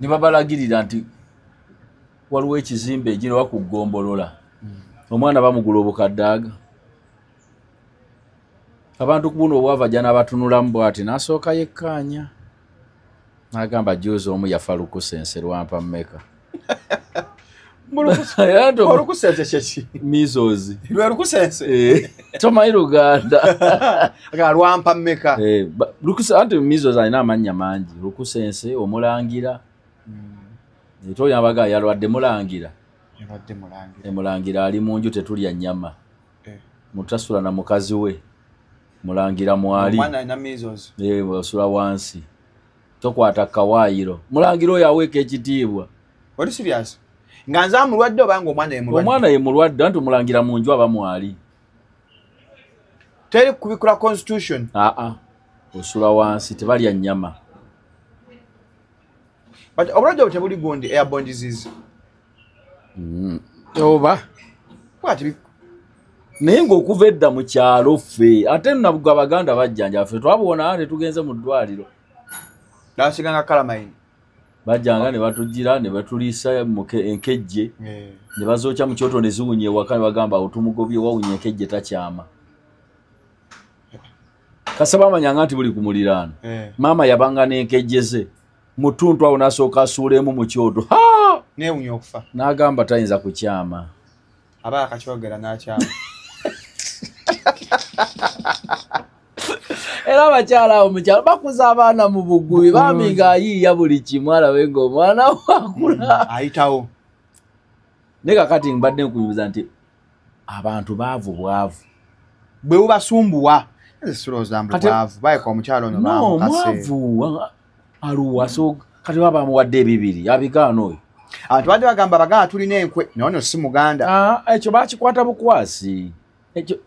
Ne babalagirira nti waliwo ekizimbe egiro bakugombolola. Omwana bamugula obukadde aga. Abantu kubuno obwavu ajja n'abatunulamu bw'ati n'asooka yekkaanya. N'agamba jjuuzi omu yafa lukusense lwampa mmeka. Olukusense kyeki? Measles. Lwe lukusense? Tomanyi Luganda. Aga lwampa mmeka. Anti measles alina amannya mangi. Lukusense, omulangira. Toli abaga yalwadde mulangira. Yalwadde mulangira. Mulangira ali mu nju tetulya nnyama. Mutasula na mukazi we. Mulangira mwali. Omwana alina measles. Osula wansi. Tokwata kawaayiro. Mulangira oyo aweeka ekitiibwa. Oli serious? Nga nze amulwadde oba nga omwana ye mulwadde? Omwana ye mulwadde anti omulangira mu nju aba mwali. Teri kubikula constitution. Aa. Osula wansi tebalya nnyama. But obulwadde obwo tebuli gundi airborne disease. Oba. Kwati naye ng'okuva edda mu kyalo ffe ate nabwo Abaganda bajjanja ffe twabuwona ate tugenze mu ddwaliro. Nasiganga kalamine. Bajjanga ne batugira ne batuliisa enkejje. Ne bazookya mu kyoto ne ziwunya ewaka ne bagamba otumugobye wawunya enkejje takyama. Kasaba amanyanga nti buli ku muliraano. Maama yabanga n'enkejje ze. Mutuntu awo n'asooka asuulemu mu kyoto. Ha! Neewunya okufa. N'agamba tayinza kukyama. Aba akakyogera n'akyama. Era abakyala awo mu kyalo bakuza abaana mu bugubi bami ng'ayiiya buli kimu alabe ng'omwana wakula. Ayitawo. Naye kakati mbadde nkubuuza nti abantu baavu bwavu. Bwe bubasumbuwa. Nze sirowooza mbu bwavu. Bayeka omukyala ono bamukase. No, mwavu. Aluwa so kati baba bamuwadde ebibiri abigaana oyo. Abantu badde bagamba Abaganda tulina enkwe. Naye ono si Muganda. Ekyo bakikwata bukwasi. Ekyo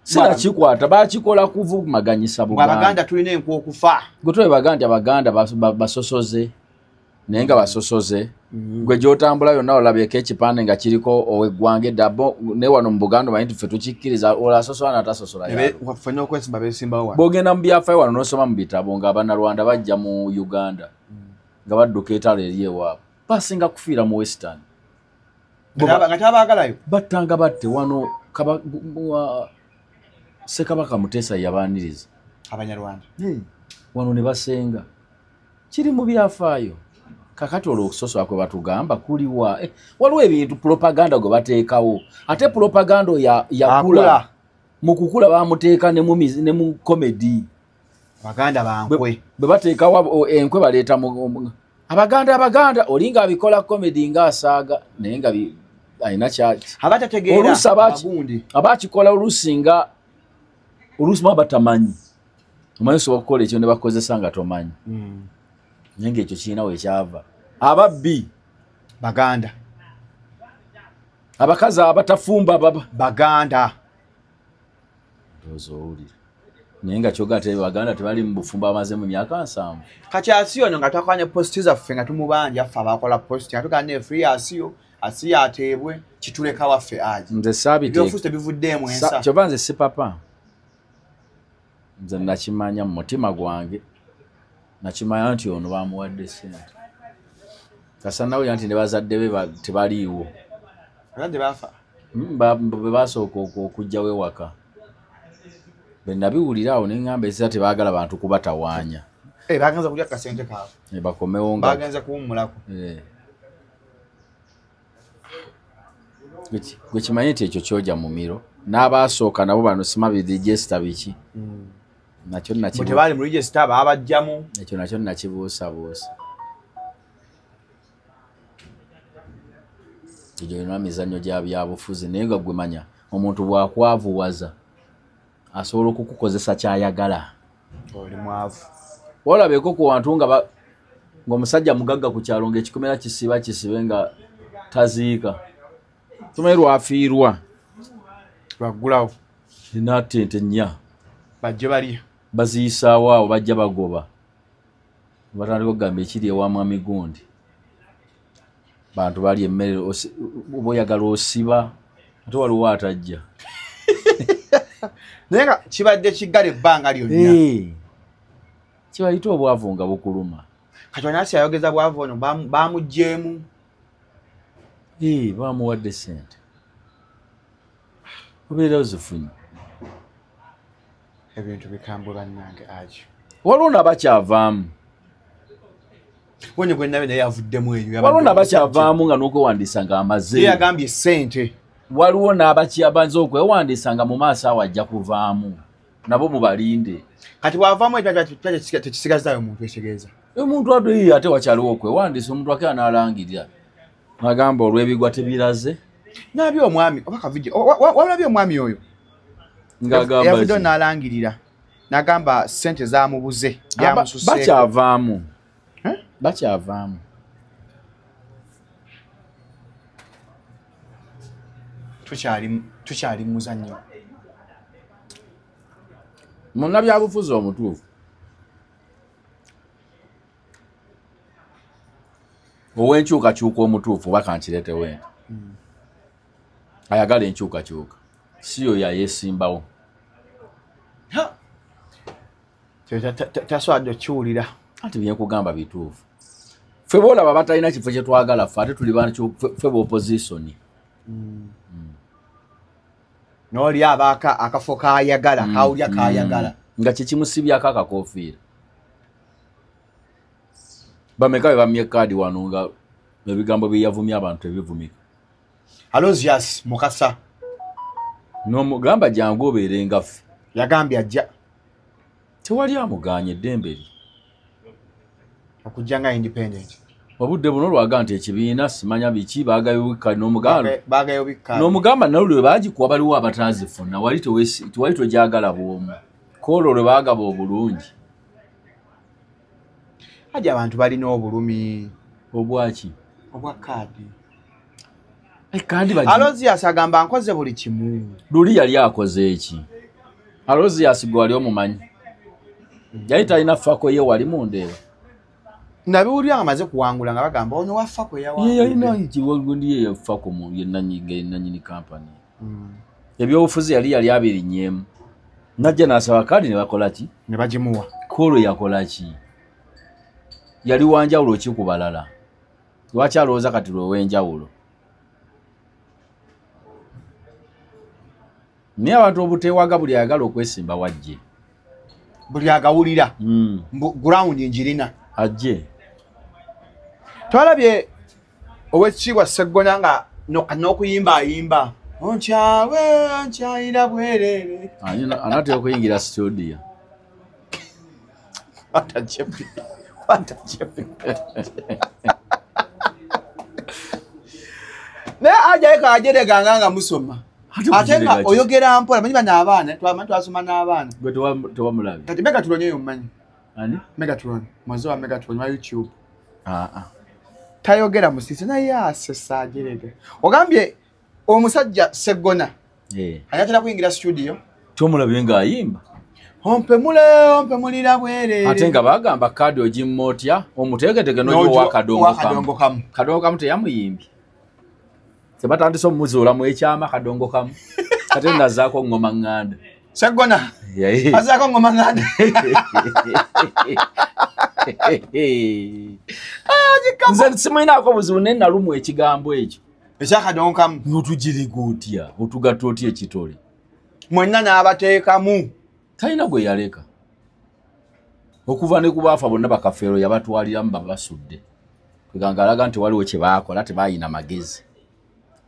sinakikwata bakikola kuvumaganyisa Buganda. Abaganda tulina enkwe okufa. Gwe tolaba nti Abaganda basosoze naye nga basosoze. Gwe gy'otambula yonna olabyeko ekipande nga kiriko ow'eggwanga edda ne wano mu Buganda omanyi nti ffe tukikkiriza olasosola n'atasosola. Ffenna okwesimba beesimbawo wano. Bw'ogenda mu byafaayo wano n'osoma mu bitabo ng'Abannarwanda bajja mu Uganda nga badduka etalo eri ewaabwe. Basinga kufiira mu Western. Nga tebabaagalayo? Battanga batte wano Ssekabaka Muteesa yabaaniriza. Abanyarwanda. Wano ne basenga. Kiri mu byafaayo. Kakati olwo okusosola kwe batugamba kuliwa. Waliwo ebintu propaganda gwe bateekawo. Ate propaganda yakula. Mu kukula bamuteeka ne mu comedy. Abaganda bankwe. Bwe bateekawo enkwe baleeta mu Abaganda Abaganda olinga abikola comedy ng'asaaga naye nga alina kyaki. Abatategeera abagundi. Abakikola oluusi nga oluusi baba batamanyi. Omanyi osobola okukola ekyo ne bakozesa nga tomanyi. Naye ng'ekyo kirina we kyava. Ababbi Baganda, abakazi abatafumba baba Baganda. Ndowooza owulira. Naye nga kyoga te Baganda tebali mu bufumbo amaze mu myaka 70. Kati Asiyo nga twakwanye posti zaffe nga tumubanja ffe abakola posti nga tugamba free Asiyo, Asiyo ateebwe kituleka waffe aje. Nze saabiteeka. Ebyobufuzi tebivuddeemu ensa. Kyova nze si papa. Nze nakimanya mu mutima gwange. Nakimanya nti ono bamuwadde ssente. Kasa nawulira nti ne bazadde be tebaliiwo. Abazadde baafa? Be basooka okujjawo ewaka. Bwe nabiwulira awo ne ŋŋamba esira tebaagala bantu kubatawaanya. Bagenze kulya kasente kaabwe. Bakomewo nga bagenze kuwummulako. Gwe kimanyi nti ekyo ky'oja mu miro. N'abaasooka nabo bano sima register biki. Nakyo Bwe tebaali mu register baabajjamu. Ekyo nakyo nakibuusabuusa. Egyo yonna mizannyo gya byabufuzi naye nga gwe manya omuntu bw'akwavuwaza asobola okukukozesa ky'ayagala. Oli mwavu. Walabeko ku bantu nga ng'omusajja mugagga ku kyalo ng'ekikomera kisiba kisibe nga taziika. Tumanyi lwafiirwa. Lwaggulawo. Nate ente nnya. Bajje balya. Baziyisaawo awo bajja bagoba. Batandika okugamba ekiri ewa mwami gundi. Bantu balya emmere oba oyagala osiba ate waliwo atajja. Naye nga kibadde kiggala ebbanga lyonna. Kibayita obwavu nga bukuluma. Kati Anasi ayogeza bwavu ono bamuggyeemu. Bamuwadde ssente. Obeera ozifunye. Ebintu bikambwe bannange ajo. Waliwo n'abakyavaamu. Wonye gwe nabe naye avuddemu eyo. Waliwo n'abakyavaamu nga n'okwewandiisa ng'amaze. Ye yagambye ssente. Waliwo n'abakyabanza okwewandiisa nga mu maaso awo ajja kuvaamu. Nabo mubalinde. Kati bw'avaamu ekyo tekisigazaayo muntu ekitegeeza. Omuntu ate ate wakyaliwo okwewandiisa omuntu ake anaalangirira. Nagamba olw'ebigwa tebiraze. Nabye omwami oba kavideo walabye omwami oyo. Ng'agamba yavuddeyo n'alangirira. N'agamba ssente zaamubuze byamususeeko. Bakyavaamu. Bakyavaamu. Tukyali muzannyo. Munnabyabufuzi omutuufu ow'enkyukakyuka omutuufu oba kankireetewo enti ayagala enkyukakyuka si yo yayeesimbawo. Tasobola okukiwulira. Anti bye nkugamba bituufu. Ffe b'olaba batalina kifo kye twagala ffe ate tuli ffe b'opozisoni. N'oli abaaka akafo k'ayagala kawulya k'ayagala. Nga kye kimusibyako akakoofiira. Bameka be bamye kaadi wano nga ebigambo bye yavumye abantu tebivumika. Aloysius Mukasa. N'omugamba jangu obeere nga ffe. Yagambye ajja. Tewali amugaanye eddembe lye. Okujja nga independent. Obudde buno lwaga nti ekibiina simanya biki baagayo bikka n'omugamba. Baagayo bikka. N'omugamba nalwo lwe baagikuwa baliwo abataazifuna wali tewali togyagala bw'omu. Kw'olwo lwe baagaba obulungi. Aje abantu balina obulumi. Obwaki? Obwa kaadi. Kaadi bagi. Aloysius agamba nkoze buli kimu. Luli yali akoze eki? Aloysius gwe wali omumanyi. Yali talina fako ye wali mundeeba. Nabiwulira nga amaze kuwangula nga bagamba ono wa fako yawangudde. Ye yalina ekiwagundi ye fako mu ye nannyini kampani. Ebyobufuzi yali abirinnyemu. Najja n'asaba kaadi ne bakola ki? Ne bagimuwa. Kw'olwo yakola ki? Yali wanjawulo ki ku balala? Lwaki alowooza kati lwe w'enjawulo? Naye abantu obuteewaga buli ayagala okwesimba wajje. Buli agawulira. Ground njirina. Ajje. Twalabye owekitiibwa Sseggona nga n'okuyimba ayimba. Onkyawe nkyayira bwerere. Anaatera okuyingira studio. Kwata jepi. Kwata jepi. Naye ajayo kajereganga nga musoma. Ate nga oyogera mpola manyi bano abaana twasoma n'abaana. Gwe tewamulabye. Kati Megatron eyo mmanyi. Ani? Megatron, mwazo wa Megatron wa YouTube. Ah. Tayogera musisi naye asesa ajerege. Ogambye omusajja Sseggona. Ayatera kuyingira studio. Tomulabye ng'ayimba. Ompemule ompemulira bwerere. Ate nga bagamba kaadi ogimma otya omuteeketeke n'ogiwa akadongo kamu. Kadongo kamu teyamuyimbye. Tebatandise omuzuulamu ekyama kadongo kamu. Ate nazaako ngoma ŋŋanda. Sseggona. Azaako ngoma ŋŋanda. Nze simulinaako buzibu naye nalumwa ekigambo ekyo. Ekyakadongo kamu. Otugiriga otya otugatta otya ekitole. Mwenna n'abateekamu. Talina gwe yaleka. Okuva ne ku baafa bonna bakafeero yabatwaliramu babasudde. Kweganga alaga nti waliwo kye baakola tebaayina magezi.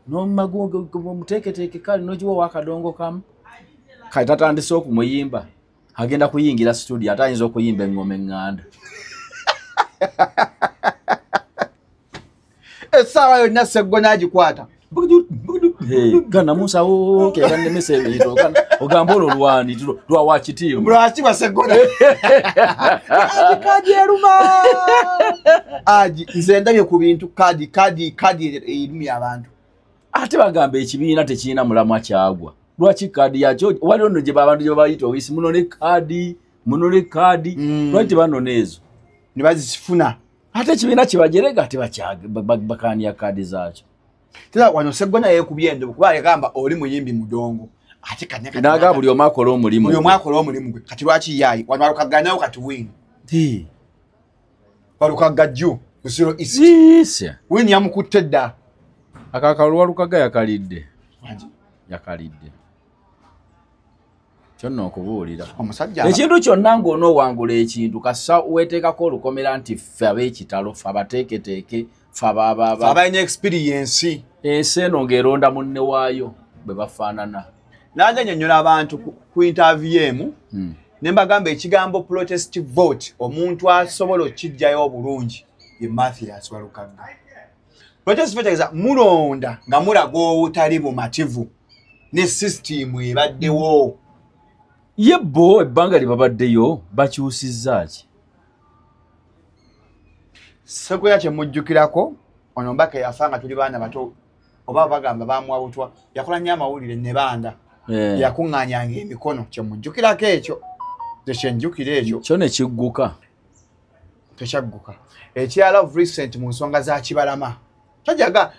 N'omuteeketeeke kale n'ogiwa ow'akadongo kamu. Kale tatandise okumuyimba. Agenda kuyingira studio ate ayinza okuyimba engoma eŋŋanda. Essaawa yonna Sseggona agikwata. Gana musawo kegannemesa ebintu ogamba olwo lwani lwa kitiibwa. Lwakibwa Sseggona. Agi kaadi eruma. Agi nze ndabye ku bintu kaadi erumya abantu. Ate bagamba ekibiina tekirina mulamwa kyagwa. Lwaki kaadi yakyo waliwo nno gye abantu gye bayita oyisi munone kaadi munone kaadi lwaki tebanona ezo ne bazifuna. Ate ekibiina kibajerega ate bakaaniya kaadi zaakyo. Tera wano Sseggona yeekubye endobo kuba yagamba oli muyimbi mudongo. Ate kanya naga buli omu akola omulimu. Buli omu akola omulimu gwe. Kati lwaki yaayi wano Walukagga nawo kati win. Walukagga jju Busiro East. Siisya. Win yamukutte dda. Akakalulu Walukagga yakalidde. Yakalidde. Kyonna okubuulira. Omusajja ekintu kyonna ng'onoowangula ekintu kassa weeteekako olukomera nti ffe ab'ekitalo ffe abateeketeeke ffe abalina experience. Ensi eno ng'eronda munne waayo bwe bafaanana. Nange nnyonnyola abantu ku interview emu ne mbagamba ekigambo protest vote omuntu asobola okkiggyayo obulungi ye Mathias Walukagga. Protest vote tegeeza mulonda nga mulaga obutali bumativu ne system ebaddewo. Ye bo ebbanga lye babaddeyo bakyusizza ki? Sseggona kye mujjukirako ono mbaka yafa nga tuli baana bato oba bagamba bamuwa butwa yakola nnyo amawulire ne banda yakuŋŋaanyanga emikono kye mujjukirako ekyo nze kye njjukira ekyo kyo ne kigguka tekyagguka. Ekirala of recent mu nsonga za Kibalama tajaga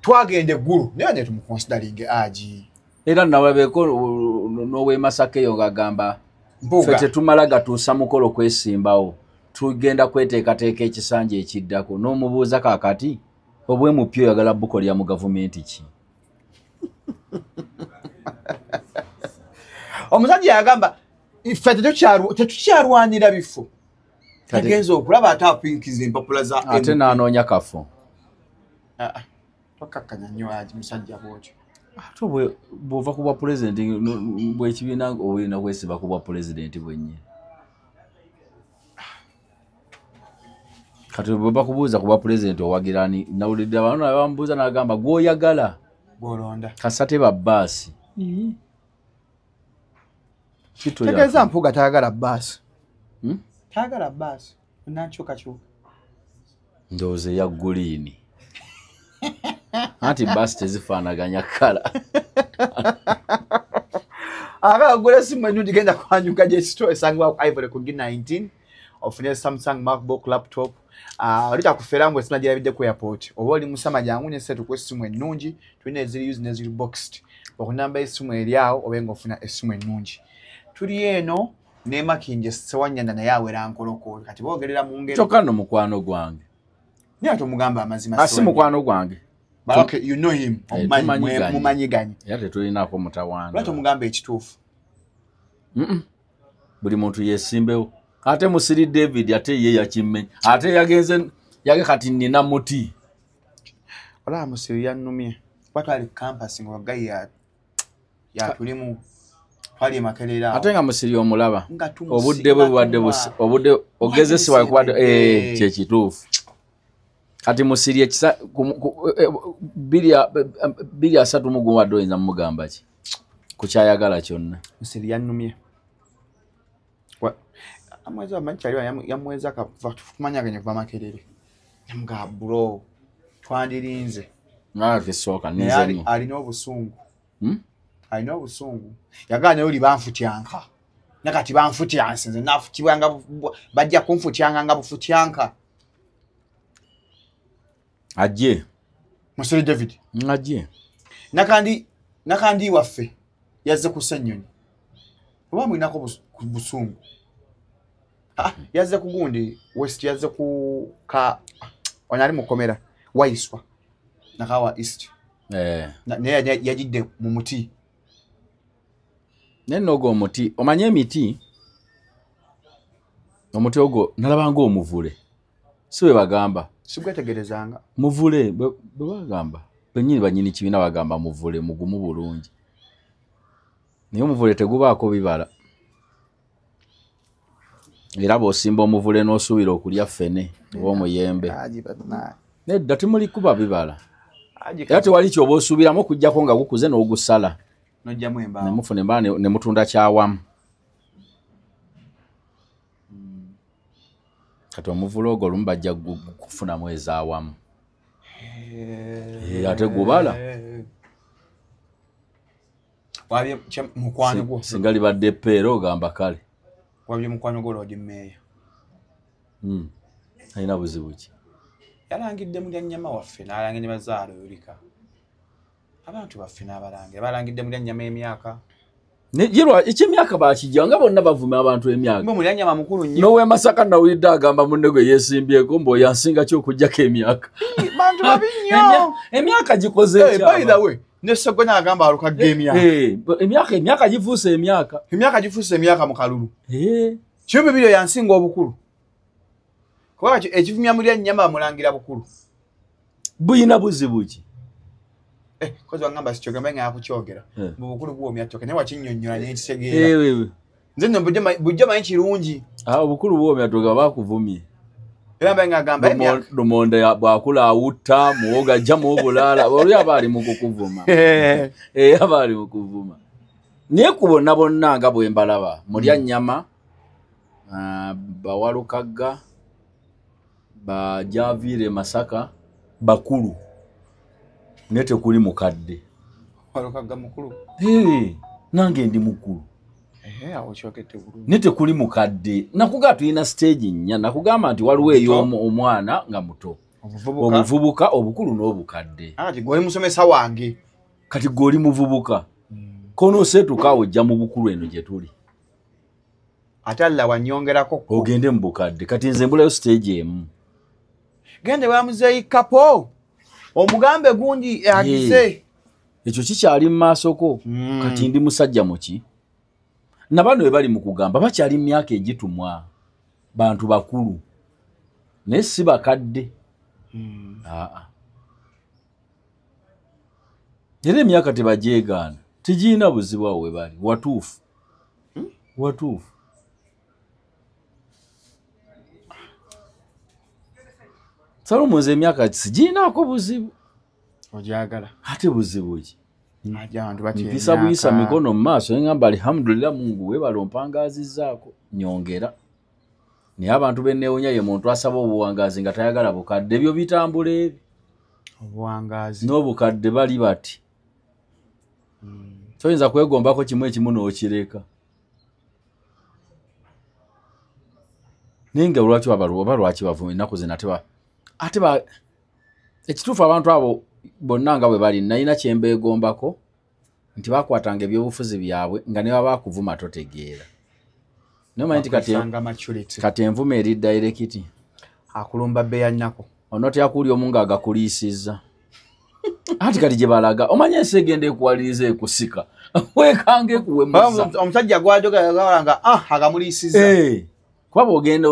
twagenda eggulu naye ne tumuconsideringe agi era nawabeko n'ow'e Masaka eyo ng'agamba ffe tetumala gatuusa mukolo kwesimbawo tugenda kweteekateeka ekisanja ekiddako n'omubuuza kaakati obwemupya oyagala bukolera mu gavumenti ki? Omusajja yagamba ffe tetukyalwanira bifo. Tagenza okulaba ate apinkiza empapula za ate n'anoonya kafo. Tokakkanya nnyo agi musajja bw'otyo. Ate bw'ova ku bwa pulezidenti bw'ekibiina olina kwesiba ku bwa pulezidenti bwennyini. Kati bwe bakubuuza ku bwa pulezidenti owagira ani, nawulidde abantu bamubuuza n'agamba gw'oyagala gw'olonda. Kasa teba bbaasi. Tegeeza Mpuuga tayagala bbaasi. Tayagala bbaasi. Onankyukakyuka. Ndowooza eya guliini. Anti bbaasi tezifaanaganya kkala. Akagula essimu ennungi genda kwanjuka gye store esangibwa ku Ivory ku G19 ofune Samsung MacBook laptop. Oli takufera mbu esimu gyerabidde ku airport oba oli musama jangu ne setu ku essimu ennungi tulina eziri used n'eziri boxed. Okunamba essimu eri awo obe ng'ofuna essimu ennungi. Tuli eno ne Makinje Ssewanyana naye awera nkolokolo kati boogerera mu ngeri. Kyokka nno mukwano gwange. Naye ate omugamba amazima. Si mukwano gwange. But okay, you know him. Mumanyiganye. Era tetulinaako mutawaana. Lwaki omugamba ekituufu? Buli muntu yeesimbewo. Ate Musiri David ate ye yakimmenya. Ate yagenze yage kati nina muti. Olaba Musiri yannumye. Kuba twali ku campus nga waggayi yatulimu twali e Makerere awo. Ate nga Musiri omulaba. Obudde bwe bubadde obudde ogezesebwa kubadde kye kituufu. Kati Musiri ekisa 231 wadde oyinza mugamba ki? Kukyayagala kyonna. Musiri yannumye. Amweza amanyi ali yamweza kumanya kuva Makerere. Namuga bro twandirinze. Nave soka nizemu. Alina obusungu. Alina obusungu. Yagana yoli banfutyanka. Nakati banfutyanse nze nafutibwanga bajja kunfutyanga nga bufutyanka. Ajje. Musiri David. Ajje. Nakandi waffe yazze ku Ssenyonyi. Oba mwinako busungu. Yazze ku gundi West, yazze ku ka onali mukomera Waiswa. Nakawa East. Naye yajidde mu muti. Neno ogwo omuti, omanye emiti? Omuti ogwo nalabanga omuvule. Si bwe bagamba. Sigwetegerezanga. Muvule bwe bagamba. Bennyini bannyini kibiina bagamba muvule mugumu bulungi. Naye omuvule tegubaako bibala. Era bw'osimba omuvule n'osuubira okulya ffene oba omuyembe. Nedda temuli kuba bibala. Era tewali ky'oba osuubiramu okuggyako nga gukuze n'ogusala. N'oggyamu embaawo. Ne mufuna embaawo ne mutunda kyawamu. Kati omuvule ogwo olumu bajja kufunamu ezaawamu. Ate gubala. Wabye mukwano gwo. Singa libadde eppeera ogamba kale. Wabye mukwano gwo Lord Mayor. Alina buzibu ki? Yalangidde mulya nnyama waffe n'alangira ne bazaala oyulika. Abantu baffe n'abalangira balangidde mulya nnyama emyaka. Yerwa ekyemyaka bakijja nga bonna bavuma abantu emyaka. Mbe mulya nnyama mukulu nnyo. N'ow'e Masaka nawulidde agamba munne gwe yeesimbyeko mbu oyo ansinga ki okuggyako emyaka. Bantu babi nnyo. Emyaka gikoze ekyama. By the way, ne Ssegona agamba alukagga emyaka. Emyaka gifuuse emyaka. Emyaka gifuuse emyaka mu kalulu. Kiyumbi biri yansinga obukulu. Kubanga ekivumya mulya nnyama bamulangira bukulu. Buyina buzibu ki? Kozi wangamba sikyogera nga yakukyogera. Mu bukulu buwoomya ttooke naye wakinnyonnyola ne nkitegeera. Nze nno bujja manyi kirungi. Obukulu buwoomya ttooke bakuvumye. Era mba ng'agamba emyaka. Lumonde bw'akula awutta, muwogo ajjamu obulaala, oli aba ali mu kukuvuma. Aba ali mu kuvuma. Naye ku bonna bonna nga bwe mbalaba, mulya nnyama, Bawalukagga, Bajaviire Masaka, bakulu. Naye tekuli mukadde. Walukagga mukulu? Nange ndi mukulu. Awo kyogedde bulungi. Naye tekuli mukadde. Nakugamba tulina stage nnya, nakugamba nti waliwo ey'omwana nga muto. Obuvubuka, obukulu n'obukadde. Kati gwe oli musomesa wange. Kati gwe oli muvubuka. Kono oseetuka awo ojja mu bukulu eno gye tuli. Ate Allah wannyongerako. Ogende mu bukadde. Kati nze mbulayo stage emu. Gende wa Muzeeyi Kapo. Omugambe gundi agize. Ekyo kikyali mu maaso ko. Kati ndi musajja muki? Na bano we bali mu kugamba bakyali mu myaka egitumwa. Bantu bakulu. Naye si bakadde. Era emyaka tebagyegaana. Tegirina buzibu awo we bali. Watuufu. Watuufu. Salomo nze emyaka sigirinaako buzibu. Ogyagala. Ate buzibu ki? Mpisa buyisa mikono mu maaso ne ŋŋamba alhamdulillah Mungu weebale ompangaazizzaako nyongera. Naye abantu benneewunya ye muntu asaba obuwangaazi nga tayagala bukadde ebyo bitambula ebi. Obuwangaazi. N'obukadde bali bati. Toyinza kwegombako kimu ekimu n'okireka. Naye nga lwaki oba lwaki bavuma ennaku zino ate ekituufu abantu abo bonna nga bwe bali nalina kye mbeegombako nti bakwatanga ebyobufuzi byabwe nga ne baba bakuvuma totegeera. Naye omanyi nti kati envuma eri direct. Akulumba bbeeya nnyako. Onootya kuwulira omu ng'agakuliisizza. Anti kati gye balaga omanyi ensi egenda ekuwaliriza ekusika. Weekanga ekuwemuza. Omusajja gw'ajogera nga agamuliisizza. Kuba bw'ogenda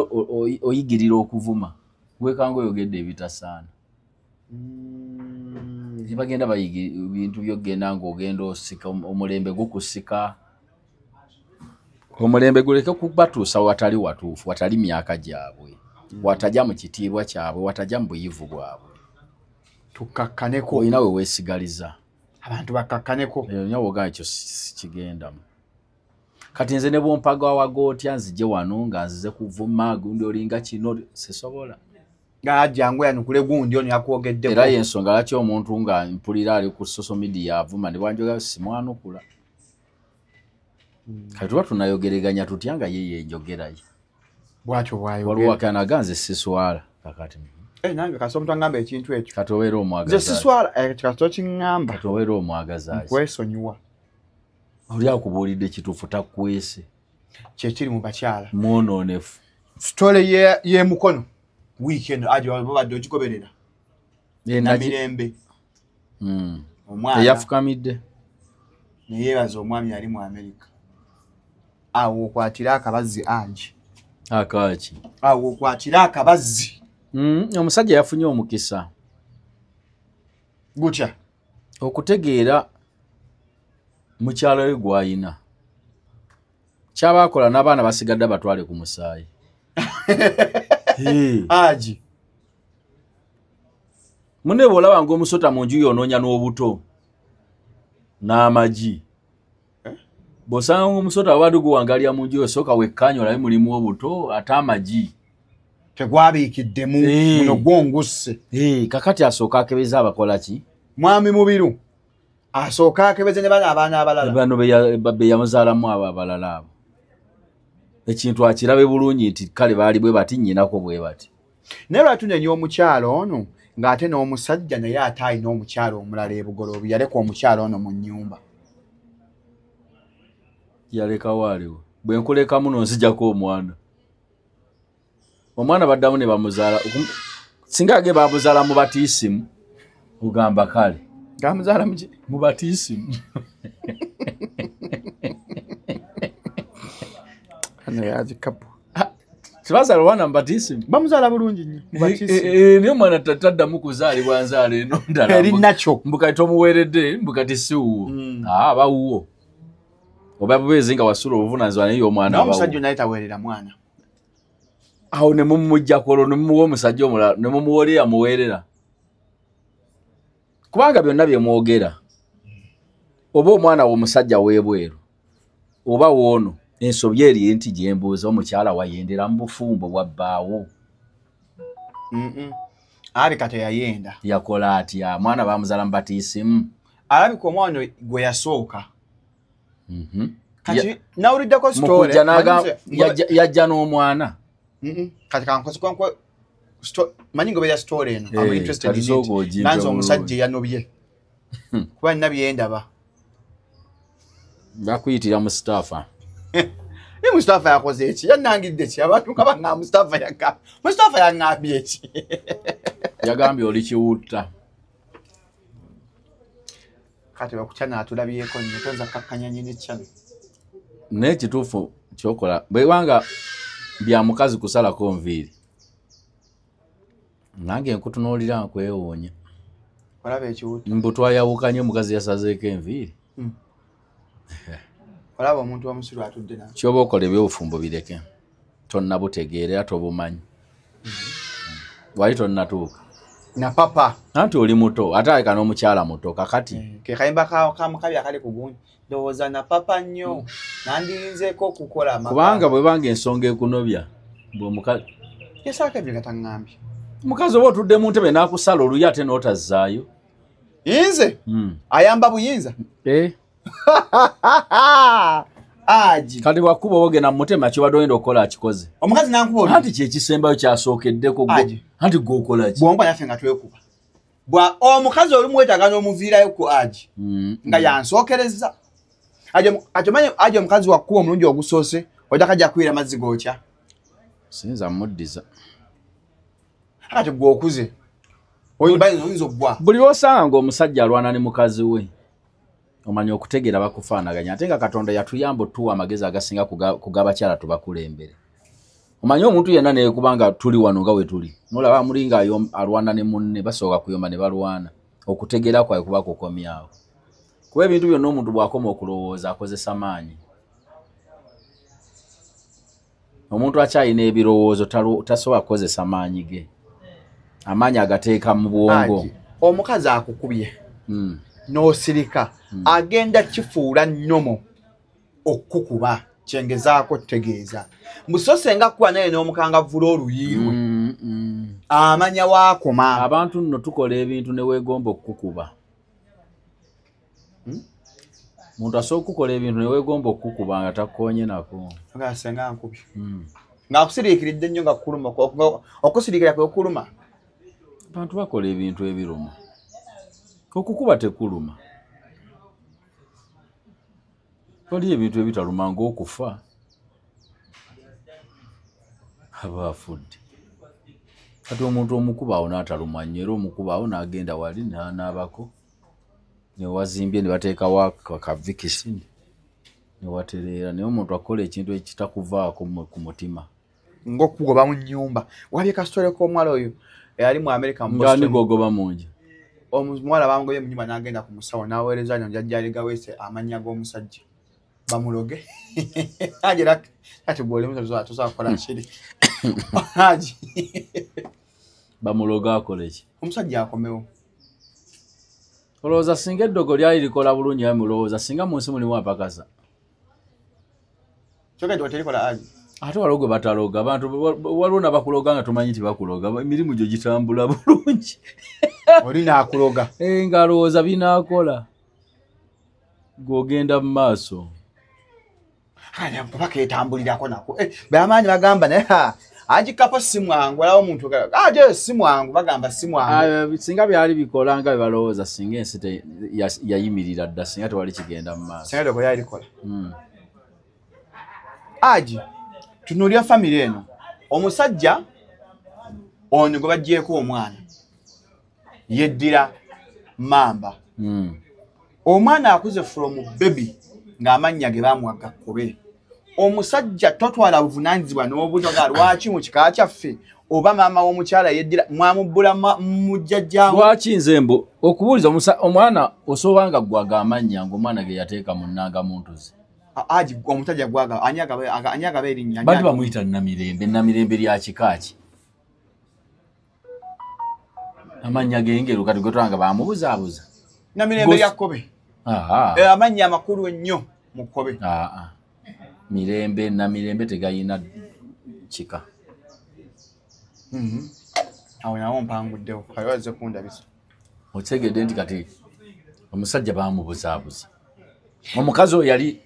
oyigirira okuvuma weekanga oyogedde ebitasaana. Bagenda bayiga ebintu by'ogenda ng'ogenda osika omulembe gukusika. Omulembe guleke kubatuusa watali watuufu, watali myaka gyabwe, watajja mu kitiibwa kyabwe, watajja mu buyivu bwabwe. Tukakkaneko. Olina we weesigaliza. Abantu bakakkaneko. Nyawo ekyo kigendamu. Kati nze ne bwompaga wagotya nzije wano nga nzize kuvuma gundi olinga kino sisobola. Ng'ajja yanukule gundi ono yakwogeddeko. Era y'ensonga lwaki omuntu nga mpulira ali ku social media avuma ne bwanjoga simwanukula. Kati tuba tunayogereganya tutya nga ye yenjogera ye. Bw'atyo bw'ayogera. Waliwo akanaga nze siswala kakati. Nange kasita omuntu angamba ekintu ekyo. Kati obeera omwagaza. Nze siswala kasita okiŋŋamba. Kati obeera omwagaza. Nkwesonyiwa. Oli akubuulidde kituufu takwese. Kyekiri mu bakyala. Mwonoonefu. Sitole y'emukono. Wiiki eno ajo babadde ogigoberera. Namirembe. Omwana. Eyafukamidde. Ne yeebaza omwami yali mu Amerika. Awo okwatira akabazzi angi. Akaaki? Awo okwatira akabazzi. Omusajja yafunye omukisa. Gutya? Okutegeera mukyala we gw'ayina. Kyaba akola n'abaana basigadde abatwale ku musaayi. Aji. Munne bw'olaba ng'omusota mu nju y'onoonya n'obuto n'amagi. Bw'osanga ng'omusota wabadde guwangalira mu nju yo sooka wekkaanye olabe mulimu obuto ate amagi. Tegwabiikiddemu muno gwongusse. Kakati asooka akebeza abakola ki? Mwami Mubiru asooka akebeze ne bano abaana abalala. Bano be yamuzaalamu abo abalala abo. Ekintu akirabe bulungi nti kale baali bwe bati nnyinako bwe bati. Naye lwaki tunenya omukyala ono ng'ate n'omusajja naye ate alina omukyala omulala e Bugoloobi yaleka omukyala ono mu nnyumba. Yalekawo aliwo. Bwe nkuleka muno nzijako omwana. Omwana baddamu ne bamuzaala. Singa age bamuzaala mu batiisimu ogamba kale. Gamuzaala mu ki? Mu batiisimu. Ano yagikapu. Tebazaala omwana mu batiisimu? Bamuzaala bulungi nnyo mu batiisimu. Naye omwana taddamu kuzaalibwa nzaala eno ndala. Eri nakyo. Mbu kati tomuweeredde mbu kati si wuwo. Aba wuwo. Oba bubeezi nga wasula obuvunaanyizibwa naye omwana aba wuwo. N'omusajja naye taweerera mwana. Awo ne mumuggyako olwo ne mumuwa omusajja omulala ne mumuwa oli amuweerera. Kubanga byonna bye mwogera oba omwana w'omusajja w'ebweru oba w'ono ensobi eri nti gye mbuuza omukyala wayendera mu bufumbo bwa bbaawo. Alabika teyayenda. Yakola atya? Mwana bamuzaala mu batiisimu. Alabika omwana gwe yasooka. Kati nawuliddeko story. Yajja n'omwana. Kati kankoze manyi ngoberera story eno. I'm interested in it. Nanze omusajja yanobye. Kuba nina byendaba. Bakuyitira Mustafa. Ye Mustafa yakoze eki? Yannangidde ki? Abantu nga bangamba Mustafa yagambye. Mustafa yangambye eki? Yagambye oli kiwutta. Kati bakukyana atulabyeko nnyo toyinza kukakkanya nnyini kyano. Naye ekituufu ky'okola bwebanga bya mukazi kusalako nviiri. Nange nkutunuulira nkwewuunya. Olaba ekiwutta. Mbu twayawukanye omukazi yasazeeko enviiri. Olaba omuntu omusiru atudde naye. Ky'oba okola ebyobufumbo bireke. Tonnabutegeera era tobumanyi. Wali tonnatuuka. Na papa. Anti oli muto ate aleka n'omukyala muto kakati. Ke kayimba ka mukabi akali ku gundi. Ndowooza na papa nnyo nandirinzeeko okukola amaka. Kubanga bwe banga ensonga ekunobya bw'omukazi. Yasaako ebyo nga taŋŋambye. Mukazi oba otudde mu ntebe n'akusala oluyi ate n'otazzaayo. Nze? Ayamba buyinza? Aji. Kati bw'akuba oba ogenda mu mutema ky'obadde ogenda okukola akikoze. Omukazi n'ankuba oluyi. Anti kye kisembayo kyasookeddeko gwe. Anti gwe okola ki? Bw'onkuba naffe nga twekuba. Bwa omukazi olumu weetaaga n'omuviirayo ku aji. Nga yansookerezza. Aji omukazi wakuba omulundi ogusoose ojja kajja kuwira amazzi gookya. Siyinza muddiza. Kati gwe okuze. Oyinza oggwa. Buli lw'osanga ng'omusajja alwana ne mukazi we omanya okutegeera bakufaanaganya ate nga Katonda yatuyamba otuwa amagezi agasinga kugabakyala tubakulembere. Omanye omuntu yenna neekubanga tuli wano nga we tuli nolaba muli nga alwana ne munne basooka kuyomba ne balwana okutegeera kwawe kuba kukomyawo. Kuba ebintu byonna omuntu bw'akoma okulowooza akozesa maanyi. Omuntu akyalina ebirowoozo tasobola kukozesa maanyi ge. Amaanyi agateeka mu bwongo. Omukazi akukubye. N'osirika. Agenda kifuula nnomo okukuba kyengezaako tutegeeza. Musose nga kuba naye n'omukangavvula oluyiirwe. Amanya waakoma. Abantu nno tukola ebintu ne weegomba okukuba. Muntu asobola okukola ebintu ne weegomba okukuba nga takukoonye nako. Nga senga nkubi. Ng'akusiriikiridde nnyo nga kukuluma, okusiriikira kwe kukuluma. Abantu bakola ebintu ebiruma. Okukuba tekuluma. Waliyo ebintu ebitaluma ng'okufa. Aba afudde. Kati omuntu omukuba awo n'atalumwa nnyo era omukuba awo n'agenda wali n'anaabako. Ne wazimbye ne bateekawo akavikisi ne watereera. Naye omuntu akola ekintu ekitakuvaako ku mutima. Ng'okugoba mu nnyumba. Wabye kasitole k'omuwala oyo eyali mu America mu Boston. Ng'ani gw'ogoba mu nju? Omuwala bamugobye mu nnyumba n'agenda ku musawo n'aweereza nno jjajja Aligaweese amannya g'omusajja. Bamuloge. Agira kati gw'oli musawo tosobola kukola kiri. Haji. Bamuloge akole ki? Omusajja akomewo. Olowooza singa eddogo lyali likola bulungi aye mulowooza singa mu nsi mulimu apakasa. Kyokka eddogo terikola Haji. Ate waliwo gwe bataloga abantu waliwo n'abakuloga nga tomanyi nti bakuloga emirimu gyo gitambula bulungi. Oli n'akuloga. Ng'alowooza binaakola. Gw'ogenda mu maaso. Paka etambulirako nako. Bamaanyi bagamba naye Haji Kapo si mwangu, waliwo omuntu Haji si mwangu, bagamba si mwangu. Singa byali bikola nga bye balowooza singa ensi yayimirira dda singa tewali kigenda mu maaso. Singa eddogo lyali likola. Haji, tunuulira famire eno. Omusajja ono gwe baggyeko omwana yeddira Mamba. Omwana akuze from baby ng'amannya ge baamuwa gakkobe. Omusajja totwala buvunaanyizibwa n'obutoga lwaki mu kika kyaffe oba maama w'omukyala yeddira mwamubbula mujjajjaawe. Lwaki nze mbu okubuuliza omwana osobola nga ggwe amannya ng'omwana ge yateeka mu nnangamuntu ze. Haji omusajja gwaga ani agaba erinnya? Bantu bamuyita Namirembe. Namirembe lya kika ki? Amannya g'engero kati gwe twanga bamubuzaabuza. Namirembe lya Kkobe. Amannya amakulu ennyo mu Kkobe. Mirembe Namirembe tegayina kika. Awo nawo mpanguddewo kale kundabisa. Okitegedde nti kati omusajja bamubuzaabuza. Omukazi oyo yali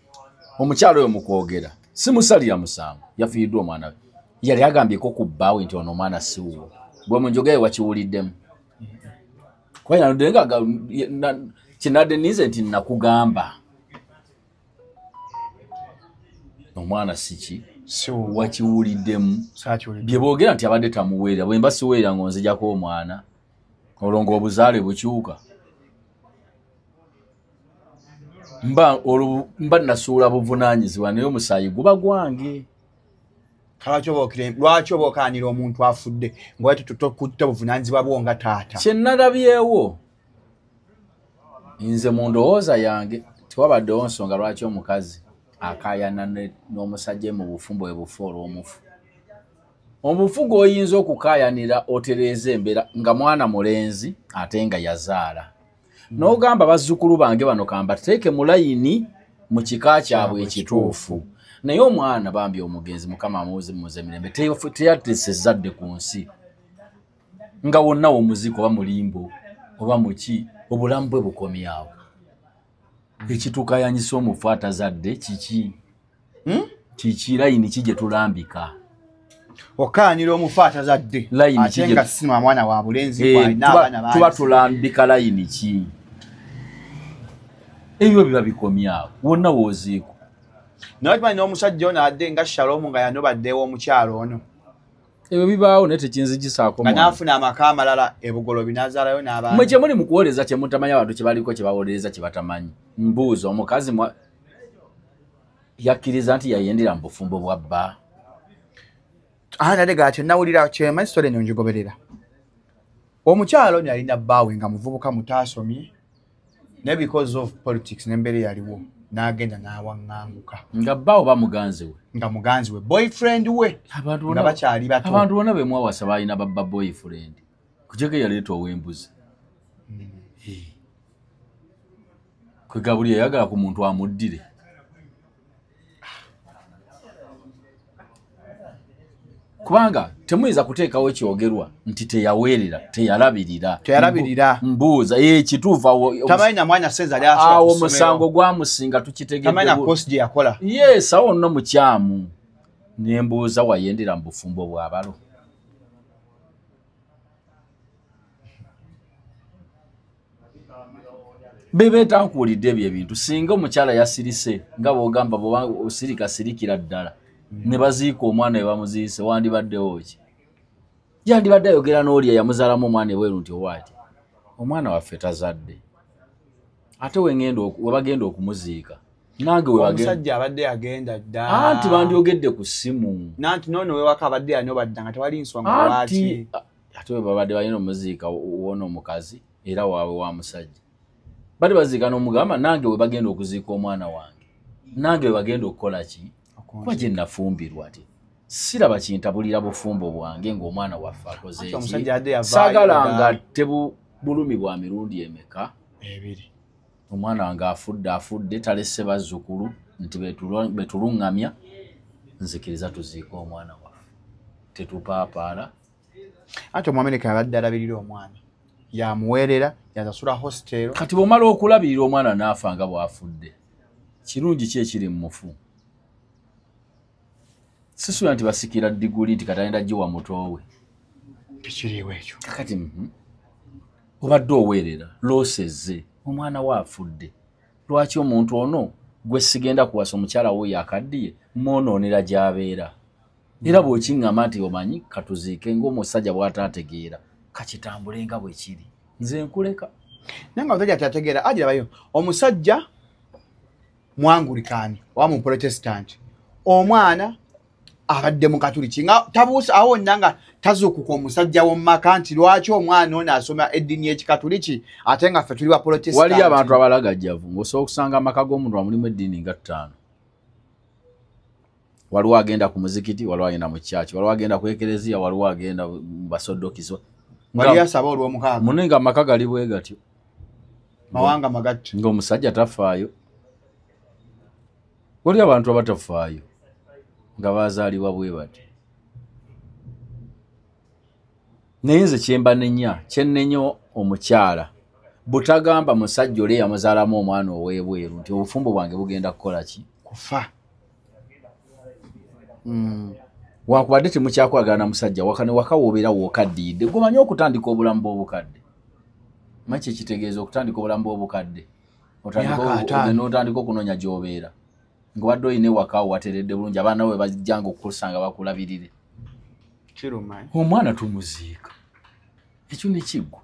omukyala oyo mu kwogera simusalira musango yafiiriddwa omwana we. Yali agambyeko ku bbaawe nti ono omwana si wuwo. Gwe mu njogera ye wakiwuliddemu. Kuba yanadde nga kinadde nninze nti nakugamba. Omwana si ki? Wakiwuliddemu. Bye boogera nti abadde tamuweerera. Bwe mba siweerera ng'onzijjako omwana olwo ng'obuzaale bukyuka. Mba nasuula buvunaanyizibwa naye omusaayi guba gwange. Lwaki oba okaanira omuntu afudde ng'oba tobuvunaanyizibwa bwo nga taata? Kye nalabyewo nze mu ndowooza yange tewabaddewo nsonga lwaki omukazi akaayana n'omusajja mu bufumbo bwe bufu olw'omufu. Omufu gw'oyinza okukaayanira otereeza embeera nga mwana mulenzi ate nga yazaala. N'ogamba bazzukulu bange bano kambateeke mu layini mu kika kyabwe ekituufu. Naye omwana bambi omugenzi Mukama amuwummuze emirembe teyateesa ezzadde ku nsi. Nga wonna w'omuziiko oba mulimbo oba muki obulamu bwe bukomyawo. Ekitukayanyisa omufu atazadde kiki? Kiki layini ki gye tulambika? Okaanira omufu atazadde ate nga si mwana wa bulenzi alina abaana bangi. Tuba tulambika layini ki? Ebyo biba bikomyawo wonna w'oziiko. Naye tumanyi n'omusajja ono adde nga Shalom nga yanobaddewo omukyala ono. Ebyo bibaawo naye tekinzigisaako mwana. Nga n'afuna amaka amalala e Bugolobi n'azaalayo n'abaana. Mmwe kye muli mu kuwolereza kye mutamanyi abantu kye baliko kye bawolereza kye batamanyi. Mbuuza omukazi yakkiriza nti yayendera mu bufumbo bwa bba. Nade gakye nawulira kyemanyi story eno ngigoberera. Omukyala ono yalina bbaawe nga muvubuka mutaasomye naye because of politics n'embeera eyaliwo n'agenda n'awaŋŋanguka. Nga bba oba muganzi we? Nga muganzi we, boyfriend we. Nga bakyali bato. Abantu bonna be mwawasa balina babba boyfriend. Kujjako eyaleeta ow'embuzi. Kwega buli yayagala ku muntu amuddire. Kubanga temuyinza kuteekawo ekyogerwa nti teyaweerera, teyalabirira. Teyalabirira. Mbuuza, kituufu awo. Tamanyi mwana senza ali asobola Awo ku ssomero. omusango gwamusinga tukitegedde. Tamanyi course gye yakola. Yes, awo nno mukyamu. Ne mbuuza wayendera mu bufumbo bw'abalo. Bebe tankuulidde ebyo ebintu. Singa omukyala yasirise nga bw'ogamba bw'oba osirika sirikira ddala. Ne baziika omwana we bamuziise, wandibaddewo ki? Yandibadde ayogera n'oli eyamuzaalamu omwana ebweru nti owaati omwana waffe tazadde. Ate we bagenda okumuziika. Nange we bagenda. Omusajja abadde yagenda dda. Anti bandyogedde ku ssimu. Nanti n'ono wewaka abadde yanoba dda nga tewali nsonga lwaki. Ate we babadde balina omuziika w'ono omukazi era waabwe wa musajja. Bali baziika n'omugamba nange we bagenda okuziika omwana wange. Nange we bagenda okukola ki? Kuba gye nafumbirwa ati siraba kintabulira bufumbo bwange ng'omwana waffe akoze Ate eki. omusajja adde yavaayo Saagala dda. nga tebulumi bwa mirundi emeka. Ebiri. Omwana wange afudde talese bazzukulu nti betuluŋŋamya, nzikiriza tuziike omwana waffe. Tetupaapaala. Anti Omuamerika abadde alabirira omwana. Yamuweerera, yasasula hostel. Kati bw'omala okulabirira omwana n'afa nga bw'afudde, kirungi ki ekiri mu mufu? Sisuubira nti basikira diguli nti kati agenda giwa muto we. Tekiriiwo ekyo. Kakati obadde oweerera, loosezze, omwana we afudde. Lwaki omuntu ono gwe sigenda kuwasa omukyala we akaddiye mwonoonera gy'abeera? Era bw'okiŋŋamba nti omanyi katuziike ng'omusajja bw'ataategeera, kakitambule nga bwe kiri. Nze nkuleka. Naye nga omusajja atategeera, agirabayo. Omusajja Mwangulikaani oba Muprotestant. Omwana abadde mu Katuliki nga tabuusa awo wonna nga tazuukuka omusajja w'omu maka nti lwaki omwana ono asoma eddiini y'Ekikatuliki ate nga ffe tuli ba Protestant. Waliyo abantu abalagajjavu ng'osobola okusanga amaka g'omuntu amulimu eddiini nga 5. Waliwo agenda ku muzikiti, waliwo agenda mu church, waliwo agenda ku ekereziya, waliwo agenda mu basodokiso. Waliyo asaba olw'omukaaga. Munne nga amaka gali bwe gatyo. Mawanga magatte. Ng'omusajja tafaayo. Waliyo abantu abatafaayo nga bazaalibwa bwe bati. Naye nze kye mba nenya, kye nnenya omukyala butagamba musajja oli eyamuzaalamu omwana ow'ebweru nti obufumbo bwange bugenda kukola ki? Kufa. Wankubadde temukyakwagala na musajja waka ne waka w'obeera w'okaddiidde. Gw'omanyi okutandika obulamu bw'obukadde. Manyi kye kitegeeza okutandika obulamu bw'obukadde. Myaka ataano. N'otandika okunoonya gy'obeera. Ng'obadde olina ewaka wateredde bulungi, abaana bo bajjanga okukusanga bakulabirire. Kiruma. Omwana tumuziika. Ekyo ne kiggwa.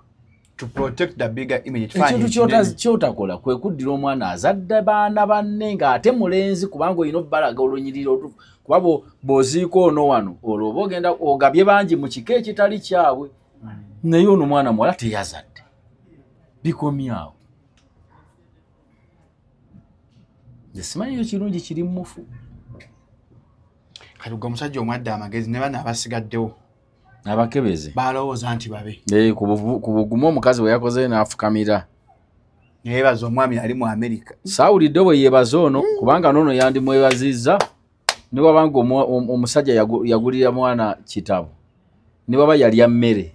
To protect the bigger image. Ekintu ky'otakola kwe kuddira omwana azadde baana banne ng'ate mulenzi kubanga olina obbalaga olunyiriri olutuufu. Kuba bw'oziika ono wano olwo oba ogenda ogabye bangi mu kika ekitali kyabwe. Naye ono omwana muwala teyazadde. Bikomye awo. Nze simanyiyo kirungi kiri mu mufu. Kati gwe omusajja omwadde amagezi ne bano abasigaddewo. Abakebeze. Balowooza nti babe. Ku bugumu omukazi bwe yakoze n'afukamira. Yeebaza omwami ali mu Amerika. Saawulidde bwe yeebaza ono kubanga n'ono yandimwebazizza ne bw'aba nga omusajja yagulira mwana kitabo, ne bw'aba yalya mmere,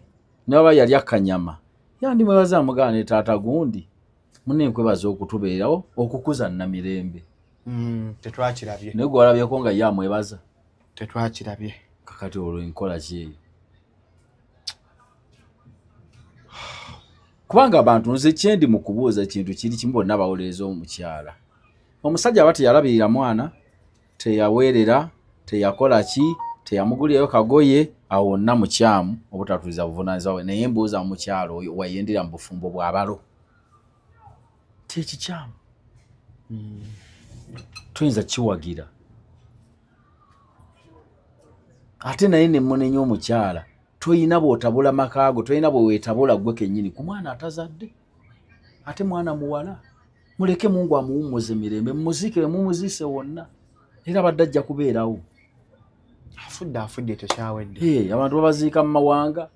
ne bw'aba yalya kanyama, yandimwebaza amugamba ne taata gundi munne nkwebaza okutubeerawo okukuza Namirembe. Tetwakirabye. Naye gwe walabyeko nga ye amwebaza. Tetwakirabye. Kakati olwo enkola ki eyo? Kubanga abantu nze kyendi mu kubuuza kintu kiri kimu bonna bawolereza omukyala. Omusajja aba teyalabirira mwana, teyaweerera, teyakola ki, teyamugulirayo kagoye, awo wonna mukyamu obutatuuliza buvunaanyizibwa bwe. Naye mbuuza omukyala oyo wayendera mu bufumbo bw'abalo. Tekikyamu. Toyinza kiwagira. Ate naye ne munenya omukyala, toyina bw'otabula makaago, toyina bwe weetabula ggwe kennyini ku mwana atazadde. Ate mwana muwala, muleke Mungu amuwummuze mirembe, mumuziike we mumuziise wonna. Era abadde ajja kubeerawo. Afudde tekyawedde. Abantu babaziika mu mawanga.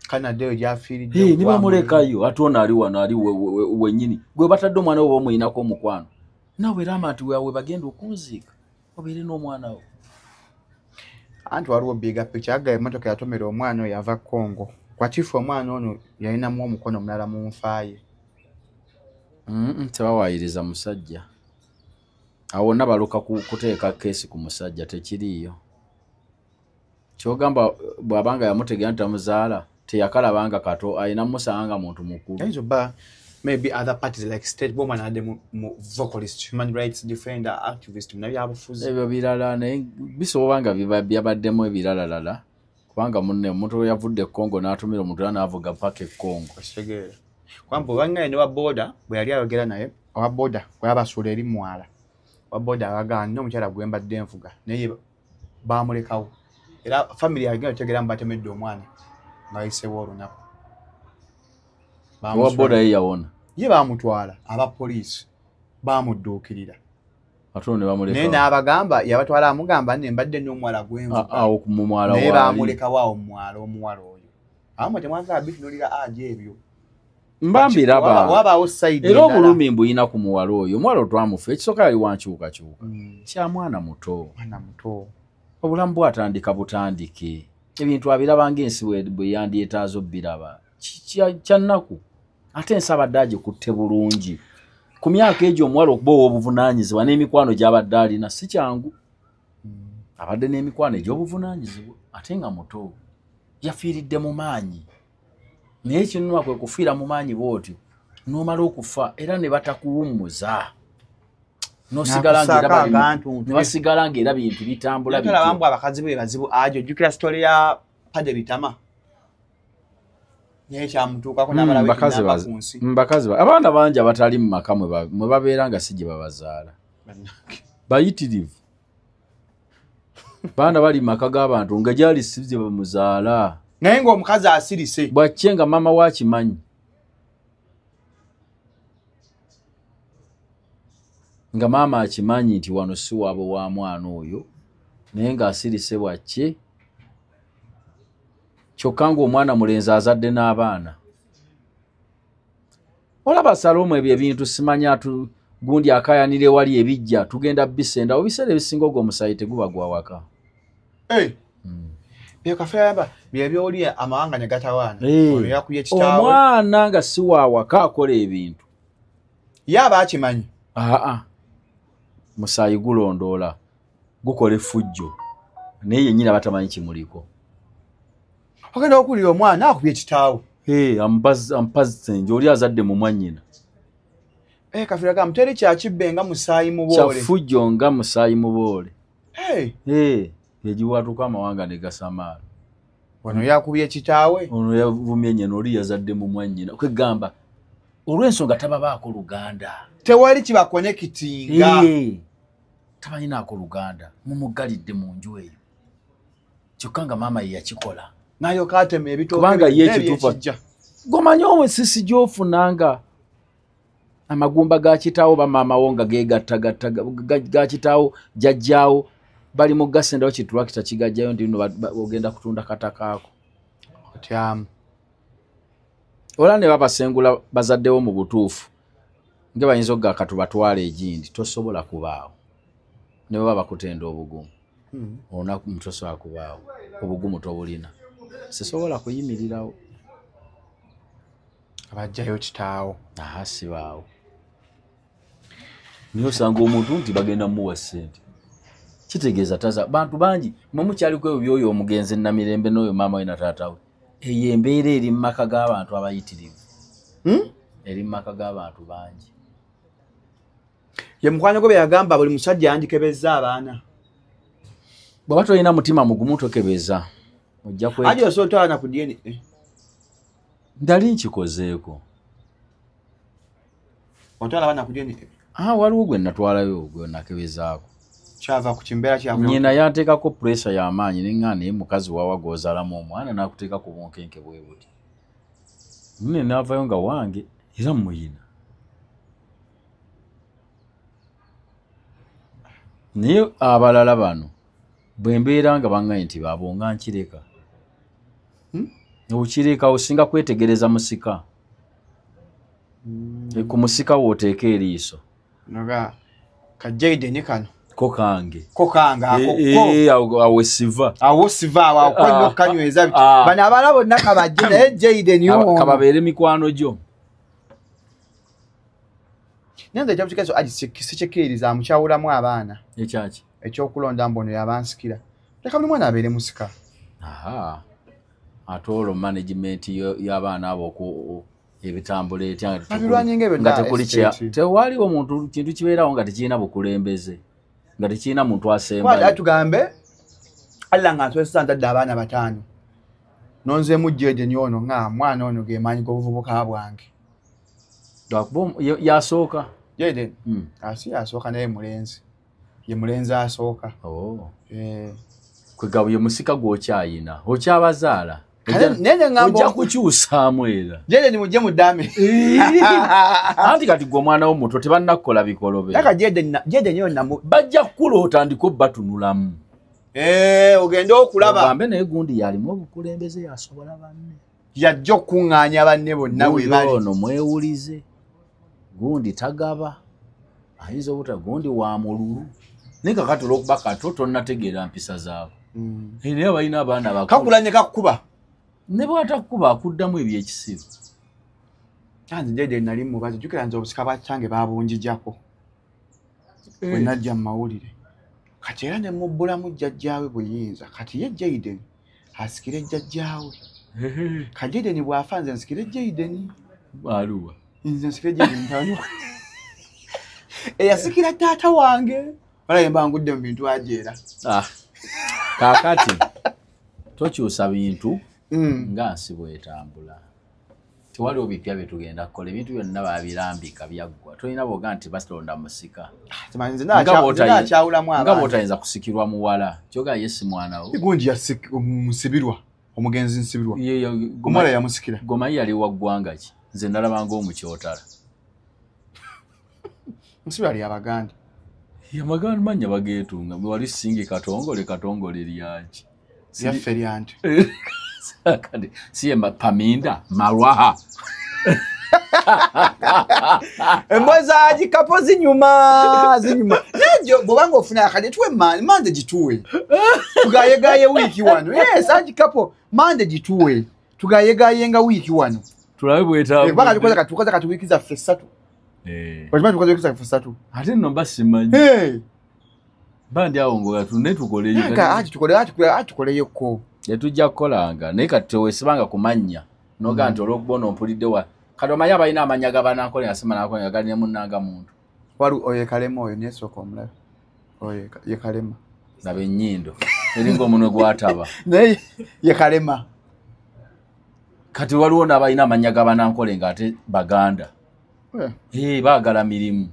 Kanaddeyo gyafiiridde ne bamulekayo, ate ono ali wano ali wennyini gwe batadde omwana we bamuyinako omukwano, naawe era ama nti we bagenda okunziika obeere n'omwana wo. Anti waliwo bigger picture, aga emmotoka yatomera omwana oyo yava Congo. Kwatifu omwana ono yalinamu omukono omulala mu nfaaye. Tebawaayiriza musajja. Awo wonna baluka kuteeka keesi ku musajja, tekiriiyo. Kyogamba bw'abanga yamutegera nti tamuzaala, teyakalabanga kato, alina musanga muntu mukulu. Ayinza obba maybe other parties like state woman adde mu vocalist, human rights defender, activist, munnabyabufuzi. Ebyo birala, naye bisobola nga byabaddemu ebiralalala, kubanga munne omuntu yavudde e Congo n'atumira omuntu era n'avuga paka e Congo. Okitegeera. Kubanga obangaye ne wa boda bwe yali ayogera naye, owa boda bwe yabasuula eri mwala, owa boda abagamba nina omukyala gwe mbadde nvuga naye baamulekawo. Era family yagenda otegeera mbu batemedde omwana nga bayiseewo olunaku. Owa boda ye yawona. Ye baamutwala abapoliisi baamudduukirira. Ate ono ne bamulekawo. Naye n'abagamba yabatwala amugamba nne mbadde n'omuwala gwe nvuga. Awo ku mwala naye waali. Baamulekawo awo mu mwala omuwala oyo. Abamu temwagala bitunuulira aje ebyo. Mbambiraba. Wabaawo side Era endala. obulumi mbuyina ku muwala oyo. Omuwala otwamufa ekisooka yali wankyukakyuka. Kya mwana muto. Mwana muto. Obulamu bwatandika butandike. Ebintu abiraba ng'ensi bwe yandyetaaze obbiraba. Kya nnaku. Ate ensi abadde agikutte bulungi. Ku myaka egyo omuwala okuba ow'obuvunaanyizibwa n'emikwano gy'abadde alina si kyangu. Abadde n'emikwano egy'obuvunaanyizibwa ate nga muto. Yafiiridde mu maanyi. Naye ekinnuma kwe kufiira mu maanyi bw'otyo n'omala okufa era ne batakuwummuza. N'osigala ng'era Nakusaako bali mu- agantu nti- ne basigala ng'era bintu bitambula Njagala bityo. bambu abakazi be bazibu ajo ojjukira story ya Pade Bitama. Naye kyamutuukako n'amala wiiki Bakazi nnamba bazi- ku nsi. Bakazi abaana bangi abatali mu maka mwe babeera nga si gye babazaala. Bayitirivu. Baana bali mu maka g'abantu nga gyali si gye bamuzaala. Naye ng'omukazi asirise. Bw'akkye nga maama we akimanyi. Nga maama akimanyi nti wano si waabwe wa mwana oyo, naye ng'asirise bw'akkye. Kyokka ng'omwana mulenzi azadde n'abaana. Olaba Salomu ebyo ebintu simanya gundi akaayanira ewali ebijja tugenda bisenda. Ebiseera ebisinga ogwo omusaayi teguba gwa waka. Bye kafe yamba bye byoli amawanga ne gatawaana. Ono yakubye kitaawe. Omwana nga si wa waka akola ebintu. Ye aba akimanyi. Aa. Musaayi gulondoola gukola effujjo naye yennyini aba tamanyi kimuliko. Ogenda okuwulira omwana akubye kitaawe. Ampazenje oli azadde mu mwannyina. Kafira gamba teri kyakibbe nga musaayi muboole. Kyafujjo nga musaayi muboole. Egiwatuka amawanga ne gasamaala. Wano yakubye kitaawe. Ono yavumye nnyina, oli yazadde mu mwannyina. Kwegamba olw'ensonga tababaako luganda. Tewali kibakonekitinga. Tabalinaako luganda, mumuggalidde mu nju eyo. Kyokka nga maama ye yakikola. N'alyoka atema ebitooke Kubanga ye n'ebyo ekituufu ekijja. Gw'omanyi omusisi gy'ofuna nga amagumba ga kitaawo ba maama wo nga geegattagatta ga kitaawo jjajjaawo bali mu gasendawo kitulakita kigajjayo nti nno ogenda kutunda katakaako. Otyamu. Olaba ne babasengula bazaddewo mu butuufu nga bayinza okugamba katubatwale egindi, tosobola kubaawo. Ne bwe baba bakutenda obugumu. Olunaku tosobola kubaawo, obugumu tobulina. Sisobola kuyimirirawo. Abajjayo kitaawo. Aha, sibaawo. Naye osanga omuntu nti bagenda mmuwa ssente. Kitegeeza taza bantu bangi mwe mukyaliko ebyo by'oyo omugenzi Namirembe n'oyo maama we na taata we. Eyo embeera eri mu maka g'abantu abayitirivu. Eri mu maka g'abantu bangi. Ye mukwano gwe bye yagamba buli musajja yandikebezza abaana. Bw'oba tolina mutima mugumu tokebeza. Ojja kwe- Aje osobola otwala ku DNA. Ndali nkikozeeko. Otwala abaana ku DNA. Waliwo gwe natwalayo gwe nakebezaako. Kyava ku kimbeera kya Nnyina yanteekako pressure y'amaanyi ne ŋŋaana naye mukazi wawa gw'ozaalamu omwana n'akuteeka ku bunkenke bwe buti. Nne n'avaayo nga wange era mmuyina. Naye abalala bano bwe mbeera nga baŋŋambye nti baabo nga nkireka. Okireka osinga kwetegereza musika. Ku musika w'oteeka eriiso. Noga ka Jaden kano. Ko kange. Ko kange ako. Awo siva. Awo siva awo kweno kanyweza biti. Bano abalala bonna kabajje naye Jaden yo. Kababeere mikwano gyo. Nyanza ekyo aji sikyekiririza amukyawulamu abaana. Ekyaki? Ekyokulonda mbono yabansikira. Leka buli mwana abeere musika. Aha. Ate olwo management y'abaana abo ebitambula etya nga tekuli tewaliwo muntu kintu kibeerawo nga tekirina bukulembeze, nga tekirina muntu asembayo. Tugambe Allah nga nswesa ntadde abaana 5 nonzeemu Jaden ono nga mwana ono ge maanyi g'obuvubuka bwange. Lwakuba yasooka Jaden asi yasooka naye mulenzi, ye mulenzi asooka. Kwegabo ye musika gw'okyayina okyabazaala ojja kukyusaamu era Jaden mujje muddame. Anti kati gwe omwana w'omuto tebannakukola bikolobero. Jaden yo bajja kukula otandike obbatunulamu. Ogende okulaba. Ogambe naye gundi yalimu obukulembeze yasobola banne. Yajja okuŋŋaanya banne bonna we bali. Ono mwewulize, gundi tagaba, ayinza obuta gundi wa mululu. Naye kakati olw'okuba kato tonnategeera mpisa zaako. Naye balina abaana bakulu. Kakula ne kakukuba. Ne bw'atakukuba akuddamu ebyekisiru. Nze Jaden nali mubazi, jjukira nze obusika bwa kitange baabunjijjako. Bwe najja mu mawulire. Kati era ne mubbulamu jjajjaawe buyinza. Kati ye Jaden asikire jjajjaawe. Kati Jaden bw'afa nze nsikire Jaden. Aluwa. Nze nsikire Jaden mutabani wange. Eyasikira taata wange. Balaye mba ngudde mu bintu ajeera. Kaakati tokyusa bintu nga nsi bw'etambula. Tewaliwo bipya bye tugenda kukola, ebintu byonna baabirambika byaggwa. Tolina bw'oga nti batonda musika. Nga bw'otayinza kusikirwa muwala, kyoga ye si mwana wo. Gundi Nsibirwa, omugenzi Nsibirwa. Omuwala yamusikira. Gomanyi yali wa ggwanga ki? Nze nalabanga omukyotala. Nsibirwa yali Abaganda. Amaganda mannya bageetunga. Wali singi Katongole, Katongole lyaki? Lyaffe lya nte. Si ye Paminda, Marwaha. Embwa za Gikapo zinyuma, zinyuma. Naye bw'obanga ofuna akadde tuwe mande gituwe. Tugayegaye wiiki wano. Yes, Gikapo mande gituwe. Tugayegayenga wiiki wano. Tulabe bwetaaga. Kubanga tukoze katukoze kati wiiki zaffe 3. Okimanyi tukoze wiiki zaffe 3. Ate nno mba simanyi. Bandi awo ngoya tunne tukoleyo. Atukoleyoko. Tetujja kukolanga naye kati tewesibanga ku mannya noga nti olw'okuba ono mpulidde wa kati omanyi abalina amannya g'abanankole yasima nankole nga gali ne munnanga muntu. Wali oyo Kalema oyo nesooka omulabe. Oyo ye Kalema. Laba ennyindo eringa omunwe gwataba. Naye ye Kalema. Kati waliwo n'abalina amannya g'abanankole ng'ate Baganda. Baagala mirimu.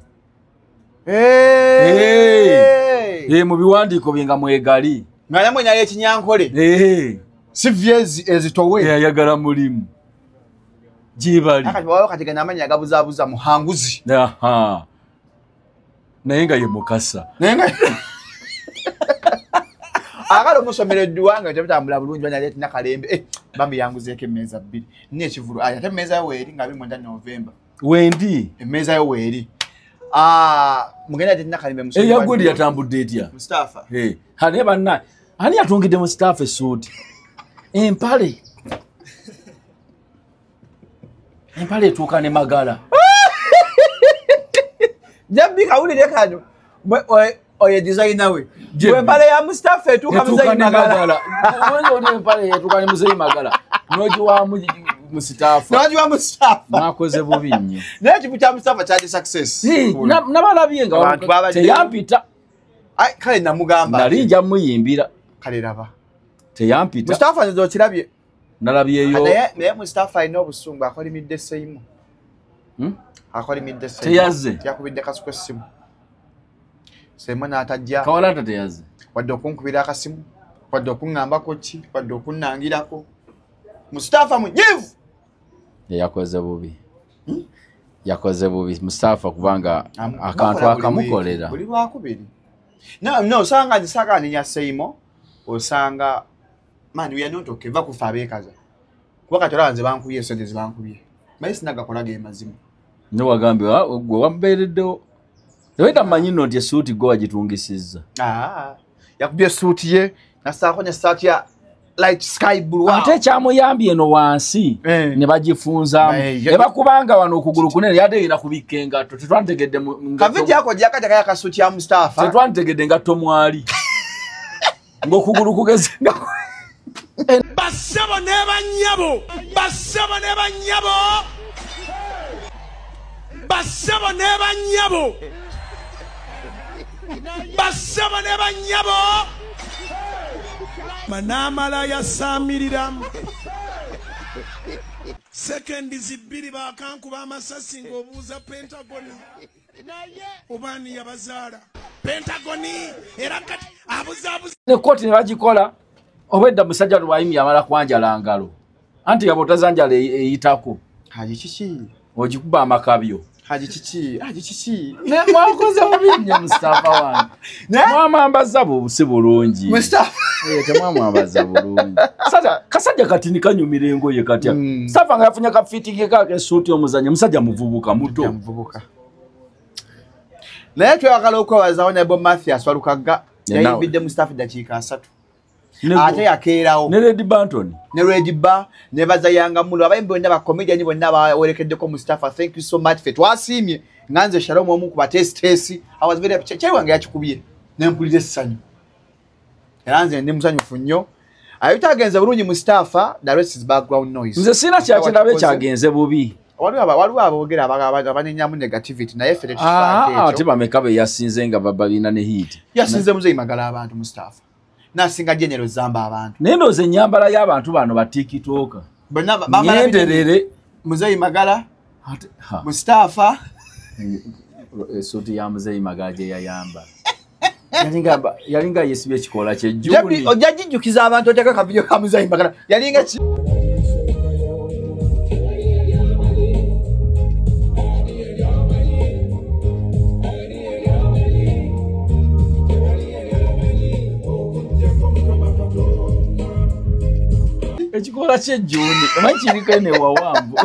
Mu biwandiiko bye nga mwegali. Nga namwe naye ekinyankole. Si vyezi ezitowe. Ayagala mulimu. Gibali. Akati wawo kati gana amannya agabuzaabuza Muhanguzi. Aha. Naye nga ye Mukasa. Naye nga akala omusomero edduwa nga tebitambula bulungi banyaleeta Nakalembe. Bambi yanguzeeko emmeeza 2. Nina ekivulu. Ate emmeeza yo weeri nga 29 November. Wendi. Emmeeza yo weeri. Mugenda ate Nakalembe musomero. Eyagundi yatambudde etya? Mustafa. Naye banna ani yatungidde Mustafa essuuti? Empale. Empale etuuka ne magala. Jabbi kawulire kano. Oyo designer we. Empale ya Mustafa etuuka muzeeyi magala. Empale etuuka ne muzeeyi magala. N'ogiwaamu Mustafa. N'ogiwa Mustafa. Mwakoze bubi nnyo. Naye ekivu kya Mustafa kyali success. Nabalabye nga teyampita. Kale namugamba. Nali nja muyimbira. Kale laba. Teyampita. Mustafa nze okirabye. Nalabyeyo. Naye Mustafa alina obusungu akolimidde Seimu. Akolimidde Seimu. Teyazze. Yakubidde kasuku essimu. Seimu n'atajja. Kawalata teyazze. Wadde okunkubira akasimu, wadde okuŋŋambako ki, wadde okunnangirako. Mustafa munyiivu. Yakoze bubi. Yakoze bubi Mustafa kubanga akantu akamukolera. Buli lwakubiri. No, osanga nzisaka nenya Seimu, osanga man we are not okay, va kufa abeekaza. Kuba kati olaba nze bankubye esente zibankubye. Naye sinagakola ge mazima. Ne wagambye gwe wambeereddewo. Teweta mmanyi nno nti essuuti gwe wagitungisizza. Yakubye essuuti ye nassaako n'essaati ya light sky blue. Ate ekyamuyambye eno wansi ne bagifunzaamu. Ne bakubanga wano okugulu kunene yadde erina kubikka engatto. Tetwantegedde kavidiyo ako gyakajja akasuuti ya Mustafa. Tetwantegedde engatto mwali. Ng'okugulu kugeze. Bassebo ne bannyabo, bassebo ne bannyabo, bassebo ne bannyabo, bassebo ne bannyabo. Manamala yasamiriramu. Sekendi zibbiri bakankuba amasasi ng'obuuza Pentagoni oba ani yabazaala. Pentagoni era kati abuzaabuza. Ne kkooti ne bagikola. Obwedda musajja lwayimye amala kwanjala ngalo. Anti yaba otazanjala eyitako. Haji kiki? Ogikuba amakabyo. Haji kiki? Haji kiki? Ne mwakoze bubi nnyo Mustafa wange. Mwamwambaza si bulungi. Mustafa. Temwamwambaza bulungi. Sasa kasajja kati nikanyumira engoye katya. Mustafa nga yafunye ka fitting kaake essuuti omuzannyo musajja muvubuka muto. Muvubuka. Naye twagala okwebaza Honorable Mathias Walukagga yayimbidde Mustafa dakiika 3. Ate yakeerawo. Ne Red Banton. Ne Red Bar, ne Bazayanga Mulo, abayimbi bonna ba comedian bonna bawerekeddeko Mustafa. Thank you so much. Ffe twasiimye nga nze Shalom omu ku bateesiteesi. I was very happy. Kyali wange yakikubye. Ne mpulira essanyu. Era nze ndi musanyufu nnyo. Ayitagenze bulungi Mustafa, the rest is background noise. Nze sina kyakirabe kyagenze bubi. Waliwo aboogera abanenyamu negativity naye ffe tetufaako ekyo. Ate bameka be yasinze nga babalina ne hit. Yasinze Muzeeyi Magala abantu Mustafa. Nasinga General Zamba abantu. Naye ndowooza ennyambala y'abantu bano ba TikToker. Nyenderere. Muzeeyi Magala, Mustafa. Essuuti ya Muzeeyi Magala gye yayambala. Yalinga yeesibye ekikoola kye Juni. Ojja gijjukiza abantu oteeka akavidiyo ka Muzeeyi Magala. Yalinga ki? Ekikoola kye Juni omanyi kiriko eno ewawanvu.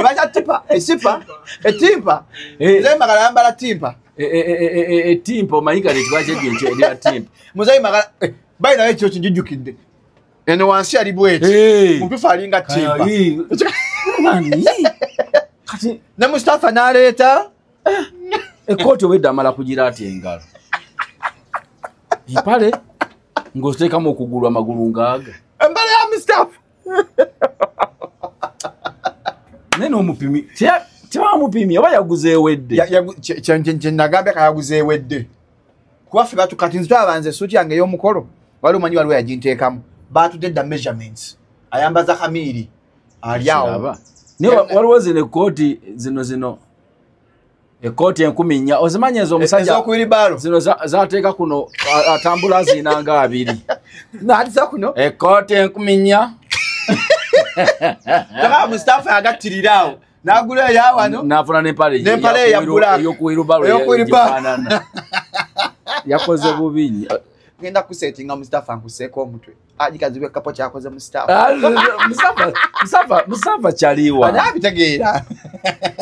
Baita tipa, esipa, etimpa. Muzeeyi Magala yambala timpa. Etimpa omanyi kati ekikoola kye Juni eriba timpa. Muzeeyi Magala bayina ekyo kinjijjukidde. Eno wansi ali bweti. Mutuufu alinga timpa. Kati ne Mustafa n'aleeta ekkooti obwedda amala kugira ati engalo. Empale ng'oteekamu okugulu amagulu ngaaga. Empale ya Mustafa. Naye n'omupimi tebamupimye oba yaguze ewedde. Kye nagambye kayaguze ewedde. Kuba ffe kati nze twabanze essuuti yange ey'omukolo waliwo omanyi waliwo yaginteekamu. Baatudde dda measurements. Ayambaza Khamiri ali awo. Naye waliwo zino ekkooti zino ekkooti 4,000 ozimanyi ezo omusajja ez'okuwiribaalo zino z'ateeka kuno atambula aziina nga 2. N'atiza kuno ekkooti 4,000. Taka Mustafa yagattirira awo n'agula eya wano n'afuna n'empale ey'okuwiribaalo egifaanana. Yakoze bubi nnyo. Ngenda kusetinga Mustafa nkuseeko omutwe. Agikazibwe kapo kyakoze Mustafa. Mustafa kyaliwa. Anabitegeera.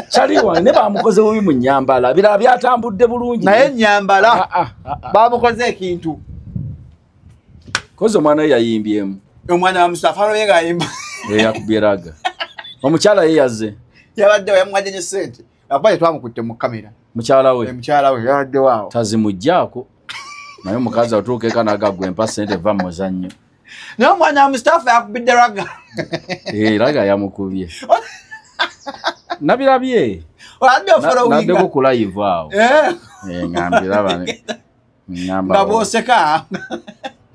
Kyaliwa ne bamukoze bubi mu nnyambala. Birala byatambudde bulungi. Naye ennyambala bamukoze ekintu. Kozi omwana we yayimbyemu. Omwana wa Mustafa alabye ng'ayimba. Yakubye raga. Omukyala ye yazze. Yabadde yamuwadde ne ssente. Akuba tetwamukutte mu kamera. Mukyala we. Mukyala we yabadde waawo. Tazimuggyako. Naye omukazi atuuka eka n'agagwa empa ssente va mu muzannyo. Naye omwana wa Mustafa yakubidde raga. Raga yamukubye. Nabirabye. Naddeko ku live awo. Nga mbiraba. Nga bw'oseka.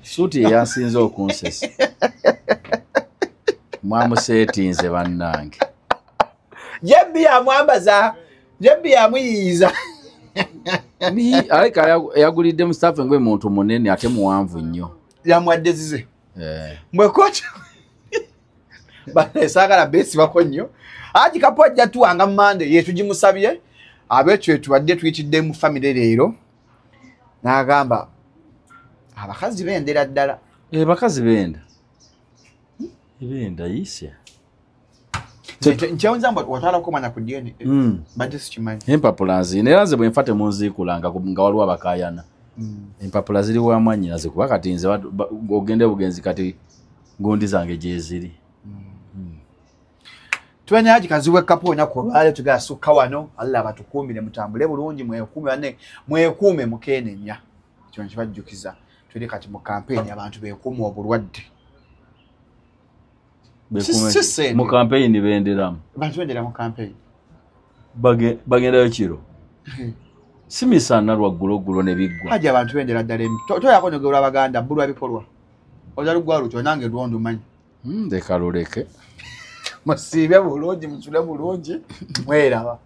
Suuti eyansinze okunsesa. Mwamuseetinze bannange. Jebbi yamwambaza. Jebbi yamuyiiza. Aleka yagulidde Mustafa ngwe muntu munene ate muwanvu nnyo. Yamuwadde zize. Mwe kocha. Bane saagala beesibako nnyo. Haji Kapo ajja tuwanga Mmande ye tugimusabye. Abekyo tubadde tuyitidde mu famire leero. N'agamba Abakazi bendera ddala. Bakazi benda. Benda yisya. Nkyewunza mbu watwalako omwana ku DNA. Badde sikimanyi. Empapula nziina era nze bwe nfa temunziikulanga nga waliwo abakaayana. Empapula ziri wa mwannyinaze kuba kati nze ogende bugenzi kati gundi zange gyeziri. Tuwenye kazibwe kapo olunaku olwaleero tugasukka wano. Allah batukuumire, mutambule bulungi, mwekuume banne, mwekuume mukeenenya. Kino kibajjukiza tuli kati mu kampeyini, abantu beekuume obulwadde. Mu kampeyini benderamu. Abantu bendera mu kampeyini. Bagendayo kiro. Si misana lwaggulo ne biggwa. Hajji abantu bendera ddala emi. Toyako nyogerwa Abaganda bbulwa bikolwa. Oza lugwa lutyo nange lwondumanyi. Ndeka luleke. Musiibye bulungi, musule bulungi, mweraba.